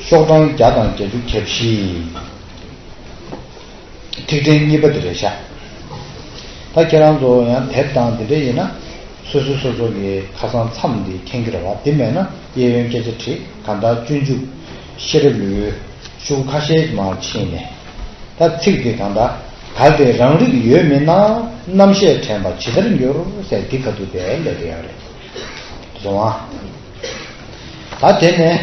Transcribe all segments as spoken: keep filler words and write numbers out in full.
ཤོག་གྲངས་བརྒྱ་དང་བརྒྱད་ཅུ་གྱ་བཞི། ཐིག་ཕྲེང་གཉིས་པ་དེ་རེད་ཤག་ད་ཁྱེད་རང་ཚོ་ཡང་དེབ་དང་དེ་འདྲ་ཡིན་ན། སོ་སོ་སོ་སོ་གི་ཁ་སང་མཚམས་འདི་མཁྱེན་གྱི་རེད་བ། དེ་མེད་ན་གཡས་གཡོན་སྐད་ཆ་དྲིས། གང་ལྟར་སྤྱོད་འཇུག་ཤེས་རབ་ལེའུ་ཤོག་ཁ་ཤས་མར་ཕྱིན་ནས། ད་ཚིག་དེ་གང་ལྟར། གལ་ཏེ་རང་རིག་ཡོད་མིན་ན། རྣམ་ཤེས་དྲན་པ་ཇི་ལྟར་འགྱུར་ཟེར་འདི་ག་དུས་དེ་ལས་དེ་ཡང་རེད། བཟོ་བ། ད་དེ་ནས་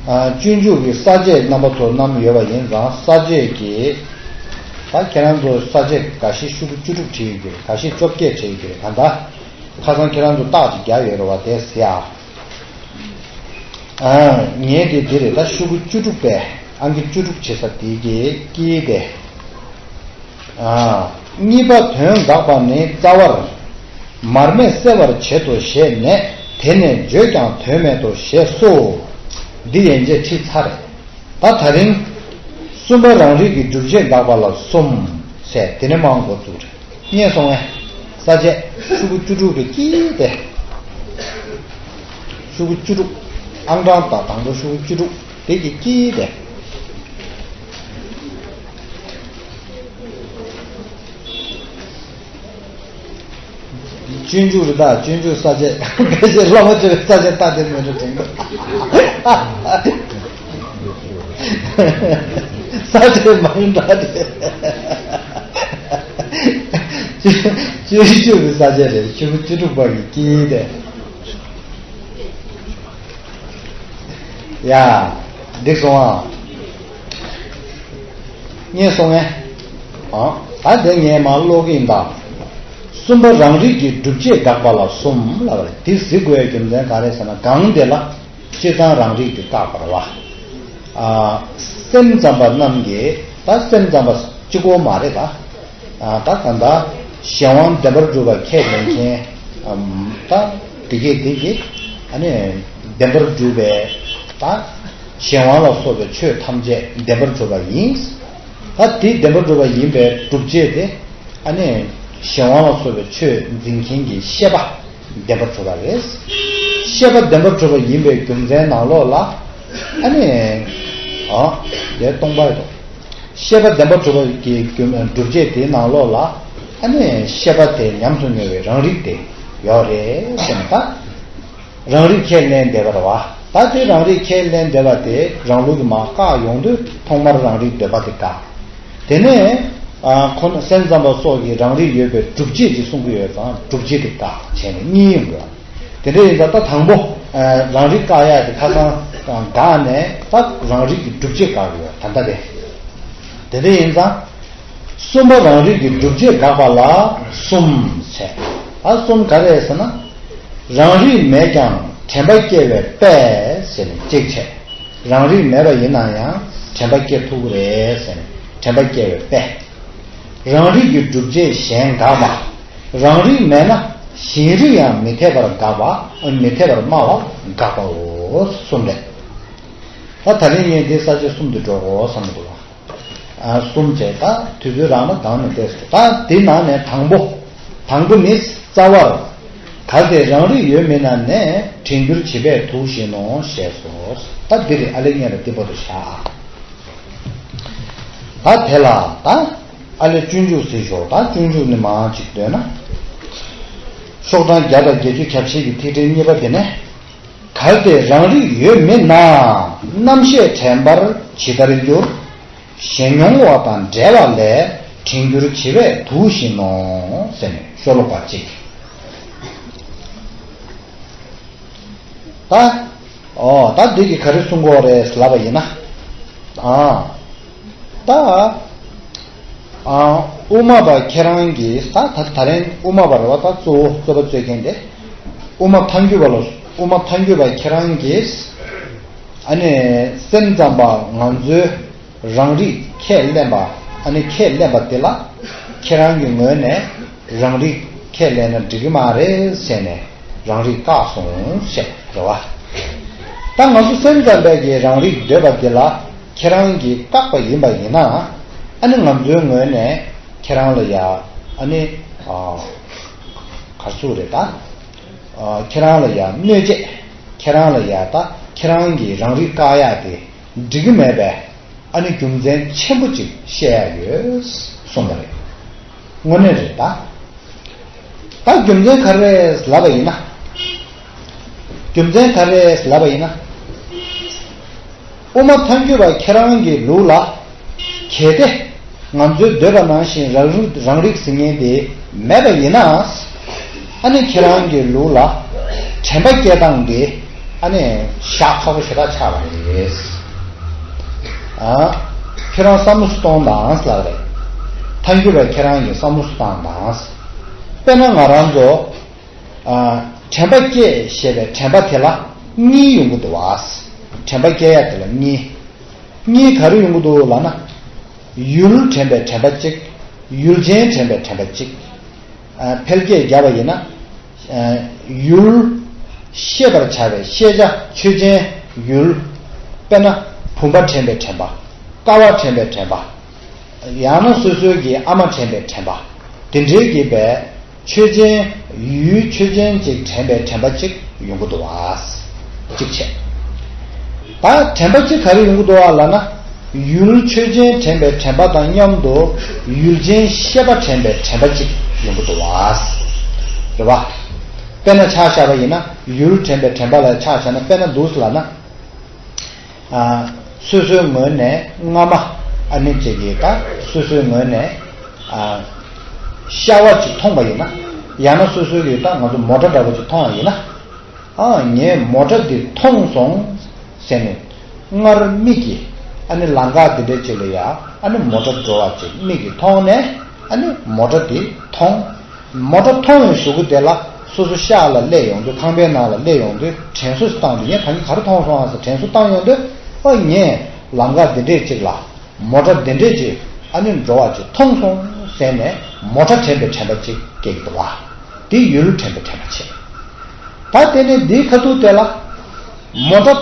ཨ། སྤྱོད་འཇུག་གི་ས་བཅད་རྣམ་པ་ཚོ་བསྣམས་ཡོད་པ་ཡིན་ཙང་། ས་བཅད་ཀྱི་ད་ཁྱེད་རང་ཚོ་ས་བཅད་འགའ་ཤས་ཤོག་གུ་བཅུ་དྲུག་བྲིས་ཡོད་ཀྱི་རེད། འགའ་ཤས་བཅོ་བརྒྱད་བྲིས་ཡོད་ཀྱི་རེད། གང་ལྟར་ཁ་སང་ཁྱེད་རང་ཚོ་རྟགས་ཅིག་བརྒྱབ་ཡོད་རེད་བ། དེ་ཟེར་ཨ། ཨ། ངས་དེ་འདི་རེད། ད་ཤོག་གུ་བཅུ་དྲུག་པའི་ཨང་ཀི་བཅུ་དྲུག་བྱེད་ས་དེ་གི་དཀྱིལ་དེ། ཨ། གཉིས་པ་དོན་དགག་པ་ནི་རྩ་བར་མར་མེ་གསལ་བར་བྱེད་དོ་ཞེས་ནས། དེ་ནས་བརྗོད་ཀྱང་དོན་མེད་དོ་ཞེས་སོ། འདི་ཡན་ཆད་ཁྲིད་ཚར་རེད། ད་ད་རིང་གསུམ་པ་རང་རིག་གི་སྒྲུབ་བྱེད་དགག་པ་ལ་གསུམ་ཟེར་དེ་ནས་མར་འགོ་བཙུགས་རེད། རྙེད་སོང་ངས། ས་བཅད་ཤོག་གུ་བཅུ་དྲུག་གི་དཀྱིལ་དེ། ཤོག་གུ་བཅུ་དྲུག་ཨང་གྲངས་དང་དང་པོ་ཤོག་གུ་བཅུ་དྲུག་དེ་གི་དཀྱིལ་དེ། སྤྱོད་འཇུག་རེད། ད་སྤྱོད་འཇུག་ས་བཅད་ཕལ་ཆེར་བླ་མ་བཅོལ་བའི་ས་བཅད་ལྟ་དེ་མི་འདྲ་དྲན་གི། ས་བཅད་མང་དྲགས་ཏེ། སྤྱོད་འཇུག་གི་ས་བཅད་རེད། ཤོག་གུ་བཅུ་དྲུག་པ་གི་དཀྱིལ་དེ། ཡ། འགྲིག་སོང་ཨ། རྙེད་སོང་ངས། ཨ། ད་དེ་ངས་མར་ཀློག་གི་ཡིན་ད། གསུམ་པ་རང་རིག་གི་སྒྲུབ་བྱེད་དགག་པ་ལ་གསུམ་ལབ་པ་རེད། དེ་གཟིགས་དགོས་ཡ་རྒྱུ་མཚན་ག་རེ་ཟེར་ན། གང་དེ་ལ་སྤྱིར་བཏང་རང་རིག་དེ་བཀག་པ་རེད་བ། ཨ། སེམས་ཙམ་པ་རྣམས་ཀྱིས། ད་སེམས་ཙམ་པ་གཅིག་པོ་མ་རེད་ད། ཨ། ད་གང་ལྟར་གཞན་དབང་བདེན་པར་གྲུབ་པ་ཁས་ལེན་མཁན། ཨམ། ད་དེ་གས་དེ་གས་ཨ་ནི་བདེན་པར་གྲུབ་པའི། ད་གཞན་དབང་ལ་སོགས་པའི་ཆོས་ཐམས་ཅད་བདེན་པར་གྲུབ་པ་ཡིན། ད་དེ་བདེན་པར་གྲུབ་པ་ཡིན་པའི་སྒྲུབ་བྱེད་དེ། ཨ་ནི་གཞན་དབང་ལ་སོགས་པའི་ཆོས་འཛིན་མཁན་གྱི་ཤེས་པ་བདེན་པར་གྲུབ་པ་རེད། ཤེས་པ་བདེན་པར་གྲུབ་པ་ཡིན་པའི་རྒྱུ་མཚན་ནང་ལོགས་ལ། ཨ་ནི། ཨ། དེ་སྟོང་པ་ཡོད། ཤེས་པ་བདེན་པར་གྲུབ་པ་གི་རྒྱུ། སྒྲུབ་བྱེད་དེའི་ནང་ལོགས་ལ། ཨ་ནི་ཤེས་པ་དེ་ཉམས་སུ་མྱོང་བའི་རང་རིག་དེ་ཡོད་རེད་ཟེར་ན། ད་རང་རིག་ཁས་ལེན་བསྡད་པ་རེད་བ། ད་དེ་རང་རིག་ཁས་ལེན་བསྡད་པ་དེ་རང་ལུགས་ཀྱི་མར་བཀག་ཡོང་དུས། ཐོག་མར་རང་རིག་འདོད་པ་དེ་བཀག་དེ་ནས། ཨ། ཁོ་ན་སེམས་ཙམ་པ་སོགས་ཀྱིས་རང་རིག་ཡོད་པའི་སྒྲུབ་བྱེད་ཅིག་གསུང་གི་ཡོད་ཙང་། སྒྲུབ་བྱེད་དེ་བཀག་བྱས་ནས་གཉིས་ཡོང་དགོས། དེ་འདྲ་ཡིན་ཙང་ད་དང་པོ། ཨ། རང་རིག་བཀག་ཡག་དེ་ཁ་སང་འགག་ནས། ད་རང་རིག་གི་སྒྲུབ་བྱེད་བཀག་གི་ཡོད། ད་ལྟ་དེ། དེ་འདྲ་ཡིན་ཙང་། གསུམ་པ་རང་རིག་གི་སྒྲུབ་བྱེད་དགག་པ་ལ་གསུམ་ཟེར། ད་གསུམ་ག་རེ་ཟེར་ན། རང་རིག་མེད་ཀྱང་དྲན་པ་སྐྱེ་བའི་དཔེ་ཟེར་ནས་གཅིག་བྱས། རང་རིག་མེད་པ་ཡིན་ན་ཡང་དྲན་པ་སྐྱེ་ཐུབ་ཀྱི་རེད་ཟེར་ནས་དྲན་པ་སྐྱེ་བའི་དཔེ། རང་རིག་གི་སྒྲུབ་བྱེད་གཞན་དགག་པ། རང་རིག་མེད་ན་གཞན་རིག་ཡང་མི་འཐད་པར་དགག་པ། མི་འཐད་པར་སྨྲ་བ་དགག་པའོ། གསུམ་རེད། ད་ད་རིང་ངས་འདི་ས་བཅད་གསུམ་དུ་འགྲོ་དགོས་བསམ་གྱི་འདུག་ལ། ཨ། གསུམ་བྱས། ད་དུས་ཚོད་རག་ན་གང་ནས་བལྟས་སོ། ད་འདི་ནང་ནས་དང་པོ། དང་པོ་ནི་རྩ་བར། གལ་ཏེ་རང་རིག་ཡོད་མིན་ན་ནས། དྲན་འགྱུར་བྱིས་པས་དུག་བཞིན་ནོ་ཞེས་སོ། ད་འདི་རེད། ཨ་ལས་ངས་ལ་འདི་པོ་དུ་བཞག་ཨ། ད་དེ་ལ་ད་ཨ་ལས་སྤྱོད་འཇུག་ཟེར་ཞོག་ད་སྤྱོད་འཇུག་ནི་མང་ཅིག་འདོན་ན། ཤོག་གྲངས་བརྒྱ་དང་བརྒྱད་ཅུ་གྱ་བཞི་གི་ཐིག་ཕྲེང་གཉིས་པ་དེ་ནས། གལ་ཏེ་རང་རིག་ཡོད་མིན་ན། རྣམ་ཤེས་དྲན་པར་ཇི་ལྟར་འགྱུར། གཞན་མྱོང་བ་དང་བྲལ་བ་ལས། དྲན་འགྱུར་བྱིས་པས་དུག་བཞིན་ནོ། ཟེར་ནས་ཤོ་ལོ་ཀ་གཅིག་ད། ཨོ། ད་འདི་གི་ག་རེ་གསུང་གི་ཡོད་རེད་ལབ་པ་ཡིན་ན། ཨ། ད། ཨ། དབུ་མ་པ་ཁྱེད་རང་གིས། ད་ད་ད་རིང་དབུ་མ་པ་རེད་བ། ད་གཙོ་བོ་རྩོད་པ་རྩོད་མཁན་དེ། དབུ་མ་ཐལ་འགྱུར་བ་ལ། དབུ་མ་ཐལ་འགྱུར་བ་ཁྱེད་རང་གིས། ཨ་ནི་སེམས་ཙམ་པ་ང་ཚོའི་རང་རིག་ཁས་ལེན་པ། ཨ་ནི་ཁས་ལེན་པ་དེ་ལ་ཁྱེད་རང་གི་ངོས་ནས་རང་རིག་ཁས་ལེན་ན་འགྲིག་གི་མ་རེད་ཟེར་ནས་རང་རིག་བཀག་སོང་ཞེས་རེད་བ། ད་ང་ཚོ་སེམས་ཙམ་པས་ཀྱི་རང་རིག་འདོད་པ་དེ་ལ་ཁྱེད་རང་གིས་བཀག་པ་ཡིན་པ་ཡིན་ན། ཨ་ནི་ང་ཚོའི་ངོས་ནས་ཁྱེད་རང་ལ་ཡ། ཨ་ནི། ཨ། ག་ཚོད་རེད་ད། ཁྱེད་རང་ལ་ཡ་གནོད་བྱེད། ཁྱེད་རང་ལ་ཡ་ད་ཁྱེད་རང་གི་རང་རིགས་བཀག་ཡག་དེ་འགྲིག་གི་མེད་པས། ཨ་ནི་རྒྱུ་མཚན་ཆེན་པོ་ཅིག་བཤད་ཡ་ཡོད་གསུངས་པ་རེད། དངོས་གནས་རེད་ད། ད་རྒྱུ་མཚན་ག་རེ་ལབ་པ་ཡིན་ན། རྒྱུ་མཚན་ག་རེ་ལབ་པ་ཡིན་ན། དབུ་མ་ཐལ་འགྱུར་བ་ཁྱེད་རང་གི་ལུགས་ལ། གལ་ཏེ་ང་ཚོའི་འདོད་པ་ནང་བཞིན་རང་རིགས་རང་རིགས་ཟེར་མཁན་དེ་མེད་པ་ཡིན་ན། ཨ་ནི་ཁྱེད་རང་གི་ལུགས་ལ་དྲན་པ་སྐྱེ་སྟངས་དེ་ཨ་ནི་ཞག་ཁག་པོ་ཞེ་དྲག་ཆགས་པ་རེད། ཨ། ཁྱེད་རང་བསམ་བློ་གཏོང་དང་ལབ་རེད། ཐལ་འགྱུར་བ་ཁྱེད་རང་གི་བསམ་བློ་བཏང་དང་། དཔེར་ན་ང་རང་ཚོ། ཨ། དྲན་པ་སྐྱེས་ཞེས་པའི་དྲན་པ་དེ་ལ་གཉིས་ཡོང་གི་འདུག་བ། དྲན་པ་སྐྱེ་ཡ་དེ་ལ་གཉིས། གཉིས་ག་རེ་ཡོང་གི་འདུག་ལབ་ན། ཡུལ་དྲན་པའི་དྲན་པ་གཅིག་ཡུལ་ཅན་དྲན་པའི་དྲན་པ་གཅིག་ཨ། འཕེལ་རྒྱས་བརྒྱབ་པ་ཡིན་ན། ཨ། ཡུལ། ཤེས་པར་བྱ་བའི་ཤེས་བྱ་ཆོས་ཅན་ཡུལ། དཔེར་ན་བུམ་པ་དྲན་པའི་དྲན་པ། ཀ་བ་དྲན་པའི་དྲན་པ། ཡང་ན་སོ་སོའི་གི་ཨ་མ་དྲན་པའི་དྲན་པ། དེ་འདྲའི་གི་བའི་ཆོས་ཅན། ཡུལ་ཆོས་ཅན་ཅིག་དྲན་པའི་དྲན་པ་ཅིག་ཡོང་གི་འདུག་བ། གཅིག་བྱས། ད་དྲན་པ་གཅིག་ག་རེ་ཡོང་གི་འདུག་བ་ལབ་ན། ཡུལ་ཆོས་ཅན་དྲན་པའི་དྲན་པ་དང་མཉམ་དུ་ཡུལ་ཅན་ཤེས་པ་དྲན་པའི་དྲན་པ་གཅིག་ཡོང་གི་འདུག་བ། རེད་བ། དཔེར་ན་ཆ་བཞག་པ་ཡིན་ན་ཡུལ་དྲན་པའི་དྲན་པ་ལ་ཆ་བཞག་ན་དཔེར་ན་འདུག་ལབ་ན། ཨ། སོ་སོའི་ངོས་ནས་སྔ་མ་ཨ་ནི་ཅིག་གིས་ད་སོ་སོའི་ངོས་ནས་ཨ། ཤ་བ་ཅིག་མཐོང་པ་ཡིན་ན། ཡང་ན་སོ་སོའི་གིས་ད་ང་ཚོ་མོ་ཊ་འདྲ་པོ་ཅིག་མཐོང་བ་ཡིན་ན། ཨ། ངས་མོ་ཊ་འདི་མཐོང་སོང་ཟེར་ནས་སྔར་མིག་གིས་ཨ་ནི་ལམ་ཁ་འདི་འདྲའི་ཅིག་ལ་ཡ་ཨ་ནི་མོ་ཊ་འགྲོ་བ་ཅིག་མིག་གིས་མཐོང་ནས་ཨ་ནི་མོ་ཊ་འདི་མཐོང་། མོ་ཊ་མཐོང་བའི་གཞུག་གུ་དེ་ལ་སོ་སོ་ཤག་ལ་སླེབས་ཡོང་དུས་ཁང་པའི་ནང་ལ་སླེབས་ཡོང་དུས་དྲན་གསོ་བཏང་དུས་ངས་ད་གིན་ག་རེ་མཐོང་སོང་ཨ་ཟེར་དྲན་གསོ་བཏང་ཡོང་དུས་ཨ་ངས་ལམ་ཁ་འདི་འདྲས་ཅིག་ལ་མོ་ཊ་འདི་འདྲས་ཅིག་ཨ་ནི་འགྲོ་བ་ཅིག་མཐོང་སོང་ཟེར་ནས་མོ་ཊ་དྲན་པའི་དྲན་པ་ཅིག་སྐྱེ་གི་འདུག་བ། དེ་ཡུལ་དྲན་པའི་དྲན་པ་བྱས། ད་དེ་ནས་འདིའི་ཁ་ཐུག་དེ་ལ་མོ་ཊ་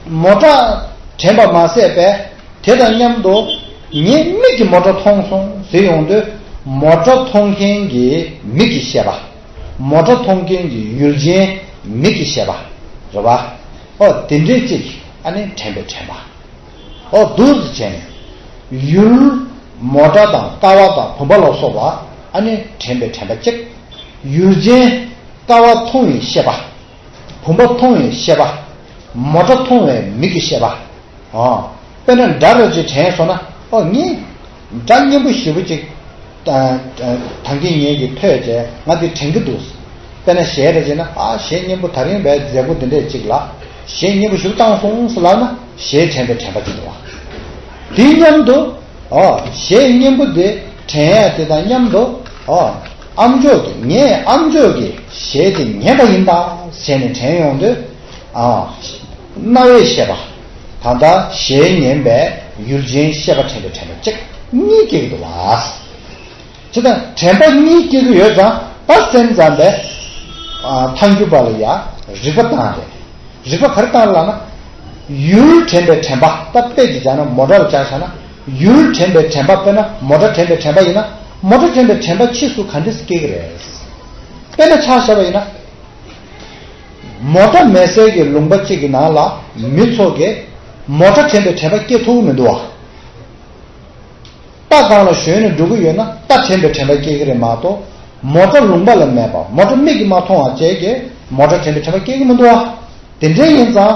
མོ་ཊ་དྲན་པ་མ་ཟད་པས། དེ་དང་མཉམ་དུ་ངས་མིག་གིས་མོ་ཊ་མཐོང་སོང་ཟེར་ཡོང་དུས་མོ་ཊ་མཐོང་མཁན་གྱི་མིག་གི་ཤེས་པ། མོ་ཊ་མཐོང་མཁན་གྱི་ཡུལ་ཅན་མིག་གི་ཤེས་པ་རེད་བ། ཨོ་དེ་འདྲས་ཅིག་ཨ་ནི་དྲན་པའི་དྲན་པ། ཨོ་འདུག་སེ་བྱས་ནས་ཡུལ་མོ་ཊ་དང་ཀ་བ་དང་བུམ་པ་ལ་སོགས་པ་ཨ་ནི་དྲན་པའི་དྲན་པ་གཅིག་ཡུལ་ཅན་ཀ་བ་མཐོང་བའི་ཤེས་པ། བུམ་པ་མཐོང་བའི་ཤེས་པ། མོ་ཊ་མཐོང་བའི་མིག་གི་ཤེས་པ། ཨོ། དཔེར་ན་སྒྲ་རེ་ཅིག་དྲན་སོང་ན་ཨོ་ངས་སྒྲ་སྙན་པོ་ཞེ་པོ་ཅིག་ད་ད་གིན་ངེད་ཀྱིས་ཐོས་བྱས་ང་འདི་དྲན་གྱི་འདུག་དཔེར་ན་གཞས་རེ་ཅིག་ན་ཨ་གཞས་སྙན་པོ་ད་རིང་བས་མཛེས་པོ་འདི་འདྲས་ཅིག་ལ་གཞས་སྙན་པོ་ཞེ་པོ་བཏང་སོང་ཟེར་ལབ་ན་གཞས་དྲན་པའི་དྲན་པ་ཅིག་འདུག་བ། དེ་མཉམ་དུ་ཨོ་གཞས་སྙན་པོ་འདི་དྲན་ཡ་དེ་དང་མཉམ་དུ་ཨོ་ཨམ་ཅོག་གིས་ངས་ཨམ་ཅོག་གིས་གཞས་དེ་ཉན་པ་ཡིན་ད་ཟེར་ནས་དྲན་ཡོང་དུས། ཨ། རྣ་བའི་ཤེས་པ། ད་ལྟ་གཞས་ཉན་པའི་ཡུལ་ཅན་ཤེས་པ་དྲན་པའི་དྲན་པ་གཅིག་གཉིས་སྐྱེ་གི་འདུག་བ། ཇི་ལྟར་དྲན་པ་གཉིས་སྐྱེ་གི་ཡོད་ཙང་ད་སེམས་ཙམ་པས། ཨ། ཐལ་འགྱུར་བ་ལ་ཡང་རིགས་པ་བཏང་རེད། རིགས་པ་ག་རེ་བཏང་ལབ་ན། ཡུལ་དྲན་པའི་དྲན་པ་ད་དཔེ་ཅིག་བྱས་ན་མོ་ཊ་ལ་བྱས་བཞག་ན་ཡུལ་དྲན་པའི་དྲན་པ་དཔེར་ན་མོ་ཊ་དྲན་པའི་དྲན་པ་ཡིན་ན་མོ་ཊ་དྲན་པའི་དྲན་པ་ཕྱིས་སུ་ག་འདྲས་སྐྱེ་གི་རེད། དཔེར་ན་ཆ་བཞག་པ་ཡིན་ན། མོ་ཊ་མེད་སའི་གི་ལུང་པ་གཅིག་གི་ནང་ལ་མི་ཚོ་གིས་མོ་ཊ་དྲན་པའི་དྲན་པ་སྐྱེ་ཐུབ་ཀྱི་མི་འདུག་བ། རྟ་སྒང་ལ་ཞོན་ནས་འགྲོ་གི་ཡོད་ན་རྟ་དྲན་པའི་དྲན་པ་སྐྱེ་གི་རེད་མ་གཏོགས་མོ་ཊ་ལུང་པ་ལ་མེད་པ་མོ་ཊ་མིག་གིས་མ་མཐོང་བ་བཅས་ཀྱིས་མོ་ཊ་དྲན་པའི་དྲན་པ་སྐྱེ་གི་མི་འདུག་བ། དེ་འདྲ་ཡིན་ཙང་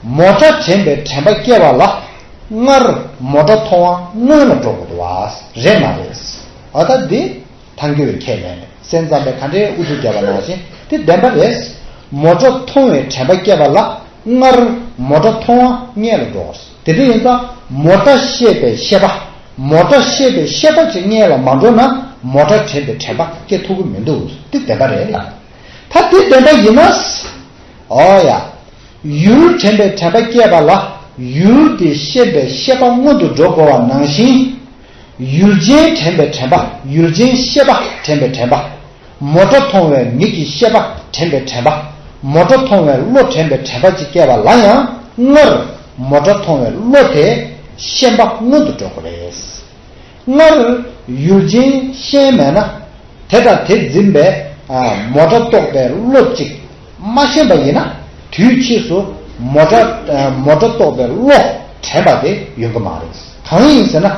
མོ་ཊ་དྲན་པའི་དྲན་པ་སྐྱེ་བ་ལ་སྔར་མོ་ཊ་མཐོང་བ་སྔོན་ལ་འགྲོ་དགོས་འདུག་བ་རེད་མ་རེད། ཨ་ད་འདི། ཐལ་འགྱུར་བའི་ཁས་ལེན་རེད། སེམས་ཙམ་པས་ག་འདྲའི་ཨུ་ཚུགས་བརྒྱབ་པ་ནང་བཞིན་དེ་བདེན་པ་རེད། མོ་ཊ་མཐོང་བའི་དྲན་པ་སྐྱེས་པ་ལ་སྔར་མོ་ཊ་མཐོང་བ་སྔོན་ལ་འགྲོ། དེ་འདྲ་ཡིན་ཙང་མོ་ཊ་ཤེས་པའི་ཤེས་པ། མོ་ཊ་ཤེས་པའི་ཤེས་པ་ཅིག་སྔོན་ལ་མ་འགྲོ་ན་མོ་ཊ་དྲན་པའི་དྲན་པ་སྐྱེ་ཐུབ་ཀྱི་མི་འདུག་དེ་བདེན་པ་རེད་ལ། ད་དེ་བདེན་པ་ཡིན་ན། ཨོ་ཡ། ཡུལ་དྲན་པའི་དྲན་པ་སྐྱེས་པ་ལ་ཡུལ་དེ་ཤེས་པའི་ཤེས་པ་སྔོན་དུ་འགྲོ་དགོས་པ་ནང་བཞིན། ཡུལ་ཅན་དྲན་པའི་དྲན་པ། ཡུལ་ཅན་ཤེས་པ་དྲན་པའི་དྲན་པ། མོ་ཊ་མཐོང་བའི་མིག་གི་ཤེས་པ་དྲན་པའི་དྲན་པ། མོ་ཊ་མཐོང་བའི་བློ་དྲན་པའི་དྲན་པ་ཅིག་སྐྱེས་པ་ལ་ཡང་སྔར་མོ་ཊ་མཐོང་བའི་བློ་དེ་ཤེས་པ་སྔོན་དུ་འགྲོ་དགོས་རེད། སྔར་ཡུལ་ཅན་ཤེས་མེད་ན་དེ་དང་དེ་འཛིན་པའི་མོ་ཊ་རྟོགས་པའི་བློ་གཅིག་མ་ཤེས་པ་ཡིན་ན་དུས་ཕྱིས་སུ་མོ་ཊ་མོ་ཊ་རྟོགས་པའི་བློ་དྲན་པ་དེ་ཡོང་གི་མ་རེད། གང་ཡིན་ཟེར་ན།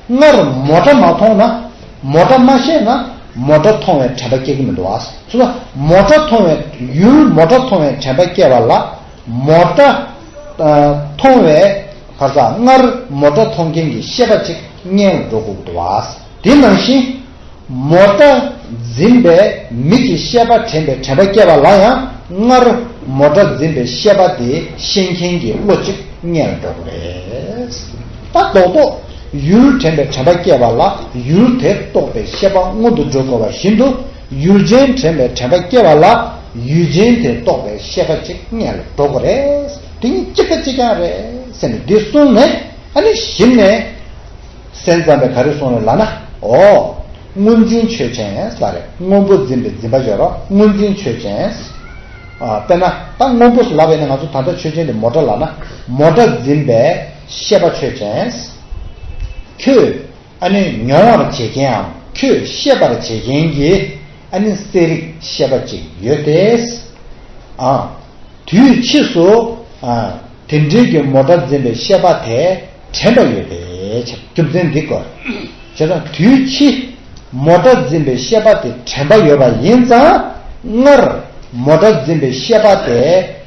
སྔར་མོ་ཊ་མ་མཐོང་ན་མོ་ཊ་མ་ཤེས་ན་མོ་ཊ་མཐོང་བའི་དྲན་པ་སྐྱེ་གི་མི་འདུག་བ། སོ་སོ་མོ་ཊ་མཐོང་བའི་ཡུལ་མོ་ཊ་མཐོང་བའི་དྲན་པ་སྐྱེ་བ་ལ་མོ་ཊ་མཐོང་བའི་ག་ས་སྔར་མོ་ཊ་མཐོང་མཁན་གྱི་ཤེས་པ་ཅིག་རྙེད་ལ་འགྲོ་དགོས་ཀྱི་འདུག་བ། དེ་ནང་བཞིན། མོ་ཊ་འཛིན་པའི་མིག་གི་ཤེས་པ་དྲན་པའི་དྲན་པ་སྐྱེ་བ་ལ་ཡང་སྔར་མོ་ཊ་འཛིན་པའི་ཤེས་པ་དེ་ཤེས་མཁན་གྱི་བློ་གཅིག་རྙེད་ལ་འགྲོ་གི་རེད། ད་རྡོག་རྡོག་ཡུལ་དྲན་པའི་དྲན་པ་སྐྱེ་བ་ལ་ཡུལ་དེ་རྟོགས་པའི་ཤེས་པ་སྔོན་དུ་འགྲོ་དགོས་པ་བཞིན་དུ་ཡུལ་ཅན་དྲན་པའི་དྲན་པ་སྐྱེ་བ་ལ་ཡུལ་ཅན་དེ་རྟོགས་པའི་ཤེས་པ་གཅིག་རྙེད་ལ་འགྲོ་གི་རེད། དེ་གཉིས་གཅིག་པ་གཅིག་རྐྱང་རེད་ཟེར་ནས་འདི་གསུངས་ནས་ཨ་ནི་གཞི་ནས། སེམས་ཙམ་པས་ག་རེ་གསུངས་རེད་ལབ་ན། འོ། སྔོ་འཛིན་ཆོས་ཅན་ལབ་རེད། སྔོན་པོ་འཛིན་པའི་འཛིན་པ་ཡོད་རོ། སྔོ་འཛིན་ཆོས་ཅན། ཨ། དཔེར་ན་ད་སྔོན་པོ་ལབ་པ་ཡིན་ན་ང་ཚོ་ད་ལྟ་ཆོས་ཅན་དེ་མོ་ཊ་ལབ་ན་མོ་ཊ་འཛིན་པའི་ཤེས་པ་ཆོས་ཅན། ཁྱོད་ཨ་ནི་མྱོང་བར་བྱེད་མཁན་ཡང་ཁྱོད་ཤེས་པར་བྱེད་མཁན་གྱི་ཨ་ནི་གསལ་རིག་ཤེས་པ་ཅིག་ཡོད་དེ། ཨ། དུས་ཕྱིས་སུ། ཨ། དེ་འདྲའི་གི་མོ་ཊ་འཛིན་པའི་ཤེས་པ་དེ་དྲན་པ་ཡོད་པའི་ཕྱིར། རྒྱུ་མཚན་འདི་དགོས། བྱས་ཙང་དུས་ཕྱིས་མོ་ཊ་འཛིན་པའི་ཤེས་པ་དེ་དྲན་པ་ཡོད་པ་ཡིན་ཙང་སྔར་མོ་ཊ་འཛིན་པའི་ཤེས་པ་དེ་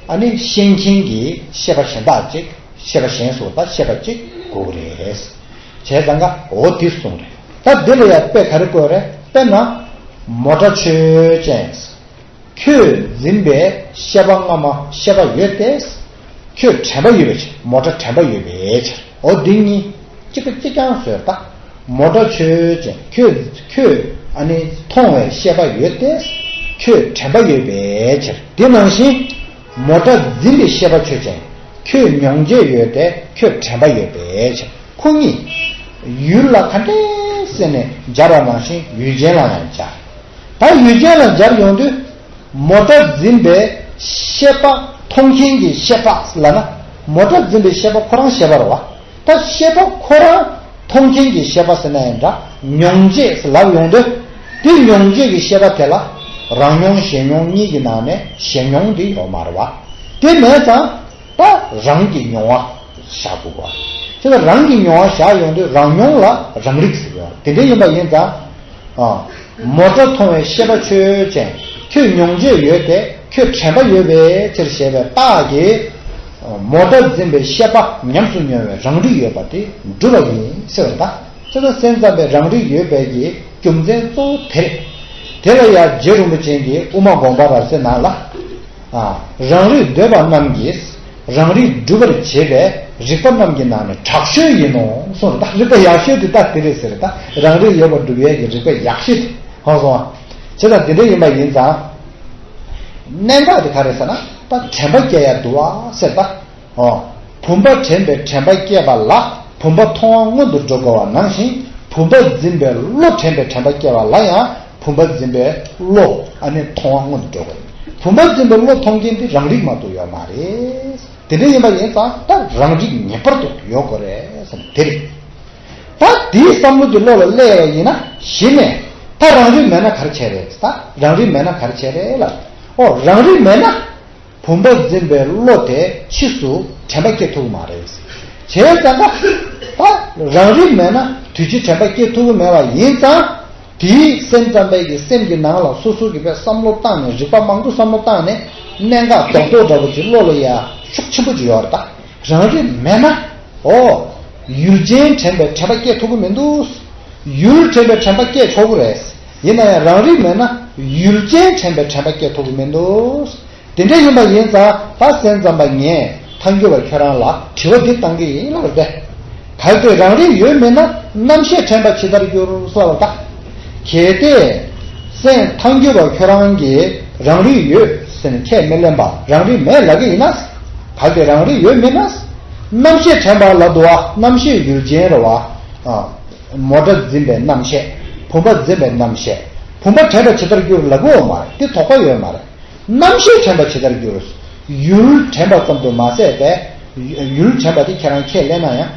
ཨ་ནི་ཤེས་མཁན་གྱི་ཤེས་པ་གཞན་དག་ཅིག་ཤེས་པ་གཞན་སོགས་ད་ཤེས་པ་ཅིག་དགོས་ཀྱི་རེད། བྱས་ཙང་ཀ་འོ་དེ་གསུངས་རེད། ད་འདི་ལ་ཡང་དཔེ་ག་རེ་བཀོད་རེད། དཔེར་ན་མོ་ཊ་ཆོས་ཅན། ཁྱོད་འཛིན་པའི་ཤེས་པ་སྔ་མ་ཤེས་པ་ཡོད་དེ། ཁྱོད་དྲན་པ་ཡོད་པའི་ཕྱིར། མོ་ཊ་དྲན་པ་ཡོད་པའི་ཕྱིར། འོ་འདི་གཉིས་གཅིག་པ་གཅིག་རྐྱང་བཟོས་ད། མོ་ཊ་ཆོས་ཅན། ཁྱོད་ཁྱོད་ཨ་ནི་མཐོང་བའི་ཤེས་པ་ཡོད་དེ། ཁྱོད་དྲན་པ་ཡོད་པའི་ཕྱིར། དེ་ནང་བཞིན་མོ་ཊ་འཛིན་པའི་ཤེས་པ་ཆོས་ཅན། ཁྱོད་མྱོང་བྱེད་ཡོད་དེ། ཁྱོད་དྲན་པ་ཡོད་པའི་ཕྱིར། ཁོ་གཉིས་ཡུལ་ལ་ག་འདྲས་བསྲེས་ནས་སྦྱར་བ་ནང་བཞིན་ཡུལ་ཅན་ལ་ཡང་སྦྱར། ད་ཡུལ་ཅན་ལ་སྦྱར་ཡོང་དུས། མོ་ཊ་འཛིན་པའི་ཤེས་པ་མཐོང་མཁན་གྱི་ཤེས་པ་ལབ་ན། མོ་ཊ་འཛིན་པའི་ཤེས་པ་ཁོ་རང་ཤེས་པ་རེད་བ། ད་ཤེས་པ་ཁོ་རང་མཐོང་མཁན་གྱི་ཤེས་པ་ཟེར་ན་ཡང་འདྲ། མྱོང་བྱེད་ཟེར་ལབ་ཡོང་དུས། དེ་མྱོང་བྱེད་ཀྱི་ཤེས་པ་དེ་ལ་རང་མྱོང་གཞན་མྱོང་གཉིས་ཀྱི་ནང་ནས་གཞན་མྱོང་དེ་ཡོད་མ་རེད་བ། དེ་མེད་ཙང་། ད་རང་གི་མྱོང་བ་བཞག་དགོས་པ། དེ་ལ་རང་གི་མྱོང་བ་བཞག་ཡོང་དུས་རང་མྱོང་ལ་རང་རིག་ཟེར་བ་དེ་འདྲ་ཡིན་པ་ཡིན་ཙང་། ཨ། མོ་ཊ་མཐོང་བའི་ཤེས་པ་ཆོས་ཅན། ཁྱོད་མྱོང་བྱེད་ཡོད་དེ་ཁྱོད་དྲན་པ་ཡོད་པའི་ཕྱིར་ཞེས་པའི་རྟགས་ཀྱིས། མོ་ཊ་འཛིན་པའི་ཤེས་པ་ཉམས་སུ་མྱོང་བའི་རང་རིག་ཡོད་པ་དེ་གྲུབ་པ་ཡིན་ཟེར་བ་དང་། དེ་ལ་སེམས་ཙམ་པའི་རང་རིག་ཡོད་པའི་གི་རྒྱུ་མཚན་གཙོ་བོ་དེ་རེད། དེ་ལ་ཡང་རྗེ་རིན་པོ་ཆེ་གིས་དབུ་མ་དགོངས་པ་རབ་གསལ་ནང་ལ། ཨ། རང་རིག་འདོད་པ་རྣམས་ཀྱིས་རང་རིག་སྒྲུབ་པར་བྱེད་པའི་རིགས་པ་རྣམས་ཀྱི་ནང་ནས་དྲག་ཤོས་ཡིན་ནོ་གསུངས། ད་རིགས་པ་ཡག་ཤོས་དེ་ད་དེ་རེད་ཟེར། ད་རང་རིག་ཡོད་པར་སྒྲུབ་ཡས་ཀྱི་རིགས་པ་ཡག་ཤོས་དེ་ཧང་སོང་ཨ། བྱས་ཙང་དེ་འདྲ་ཡིན་པ་ཡིན་ཙང་། གནད་འགག་དེ་ག་རེ་ཟེར་ན་ད་དྲན་པ་སྐྱེ་ཡ་འདུག་ཨ་ཟེར་ད། ཨོ། བུམ་པ་དྲན་པའི་དྲན་པ་སྐྱེས་པ་ལ་བུམ་པ་མཐོང་བ་སྔོན་དུ་འགྲོ་དགོས་པ་ནང་བཞིན་བུམ་པ་འཛིན་པའི་བློ་དྲན་པའི་དྲན་པ་སྐྱེས་པ་ལ་ཡང་བུམ་པ་འཛིན་པའི་བློ་ཨ་ནི་མཐོང་བ་སྔོན་དུ་འགྲོ་དགོས། བུམ་པ་འཛིན་པའི་བློ་མཐོང་མཁན་དེ་རང་རིག་མ་གཏོགས་ཡོད་མ་རེད། དེ་འདྲ་ཡིན་པ་ཡིན་ཙང་ད་རང་རིག་ངེས་པར་དུ་ཡོད་དགོས་རེད་ཟེར་ན་དེ་རེད། ད་དེའི་བསམ་བློ་དེ་བློ་ལ་སླེབས་པ་ཡིན་ན་གཞི་ནས་ད་རང་རིག་མེད་ན་ག་རེ་བྱས་རེད། ད་རང་རིག་མེད་ན་ག་རེ་བྱས་རེད་ལབ། ཨོ་རང་རིག་མེད་ན། བུམ་པ་འཛིན་པའི་བློ་དེ་ཕྱིས་སུ་དྲན་པ་སྐྱེ་ཐུབ་ཀྱི་མ་རེད། བྱས་ཙང་ཀ་ད་རང་རིག་མེད་ན་དུས་ཕྱིས་དྲན་པ་སྐྱེ་ཐུབ་ཀྱི་མེད་པ་ཡིན་ཙང་། དེའི་སེམས་ཙམ་པའི་གི་སེམས་ཀྱི་ནང་ལ་སོ་སོ་གི་བས་བསམ་བློ་བཏང་ནས་རིག་པ་མང་པོ་བསམ་བློ་བཏང་ནས་གནད་འགག་རྡོག་རྡོག་འདྲ་པོ་ཅིག་བློ་ལ་ཡ་ཤུགས་ཆེན་པོ་ཅིག་ཡོད་རེད་ད། རང་རིག་མེད་ན། ཨོ། ཡུལ་ཅན་དྲན་པའི་དྲན་པ་སྐྱེ་ཐུབ་ཀྱི་མི་འདུག་ཡུལ་དྲན་པའི་དྲན་པ་སྐྱེ་ཆོག་གི་རེད། ཡིན་ན་ཡང་རང་རིག་མེད་ན་ཡུལ་ཅན་དྲན་པའི་དྲན་པ་སྐྱེ་ཐུབ་ཀྱི་མི་འདུག་དེ་འདྲ་ཡིན་པ་ཡིན་ཙང་ད་སེམས་ཙམ་པ་ངས་ཐལ་འགྱུར་བ་ཁྱོད་རང་ལ་དྲི་བ་འདི་བཏང་གི་ཡིན་ལབ་པས། གལ་ཏེ་རང་རིག་ཡོད་མིན་ན་རྣམ་ཤེས་དྲན་པ་ཇི་ལྟར་འགྱུར་ཟེར་བ་ད། གལ་ཏེ་སེམས་ཐལ་འགྱུར་བ་ཁྱོད་རང་གིས་རང་རིག་ཡོད་ཟེར་ནས་ཁས་མི་ལེན་པ་རང་རིག་མེད་ལབ་ཀྱི་ཡིན་ན། གལ་ཏེ་རང་རིག་ཡོད་མིན་ན། རྣམ་ཤེས་དྲན་པ་ལབ་འདུག་བ། རྣམ་ཤེས་ཡུལ་ཅན་རེད་བ། ཨ། མོ་ཊ་འཛིན་པའི་རྣམ་ཤེས། བུམ་པ་འཛིན་པའི་རྣམ་ཤེས། བུམ་པ་དྲན་པ་ཇི་ལྟར་འགྱུར་ལབ་ཀྱི་ཡོད་མ་རེད། དེ་དོགས་པ་ཡོད་མ་རེད། རྣམ་ཤེས་དྲན་པ་ཇི་ལྟར་འགྱུར། ཡུལ་དྲན་པ་ཙམ་དུ་མ་ཟད་པས། ཡུལ་དྲན་པ་དེ་ཁྱེད་རང་ཁས་ལེན་ན་ཡང་།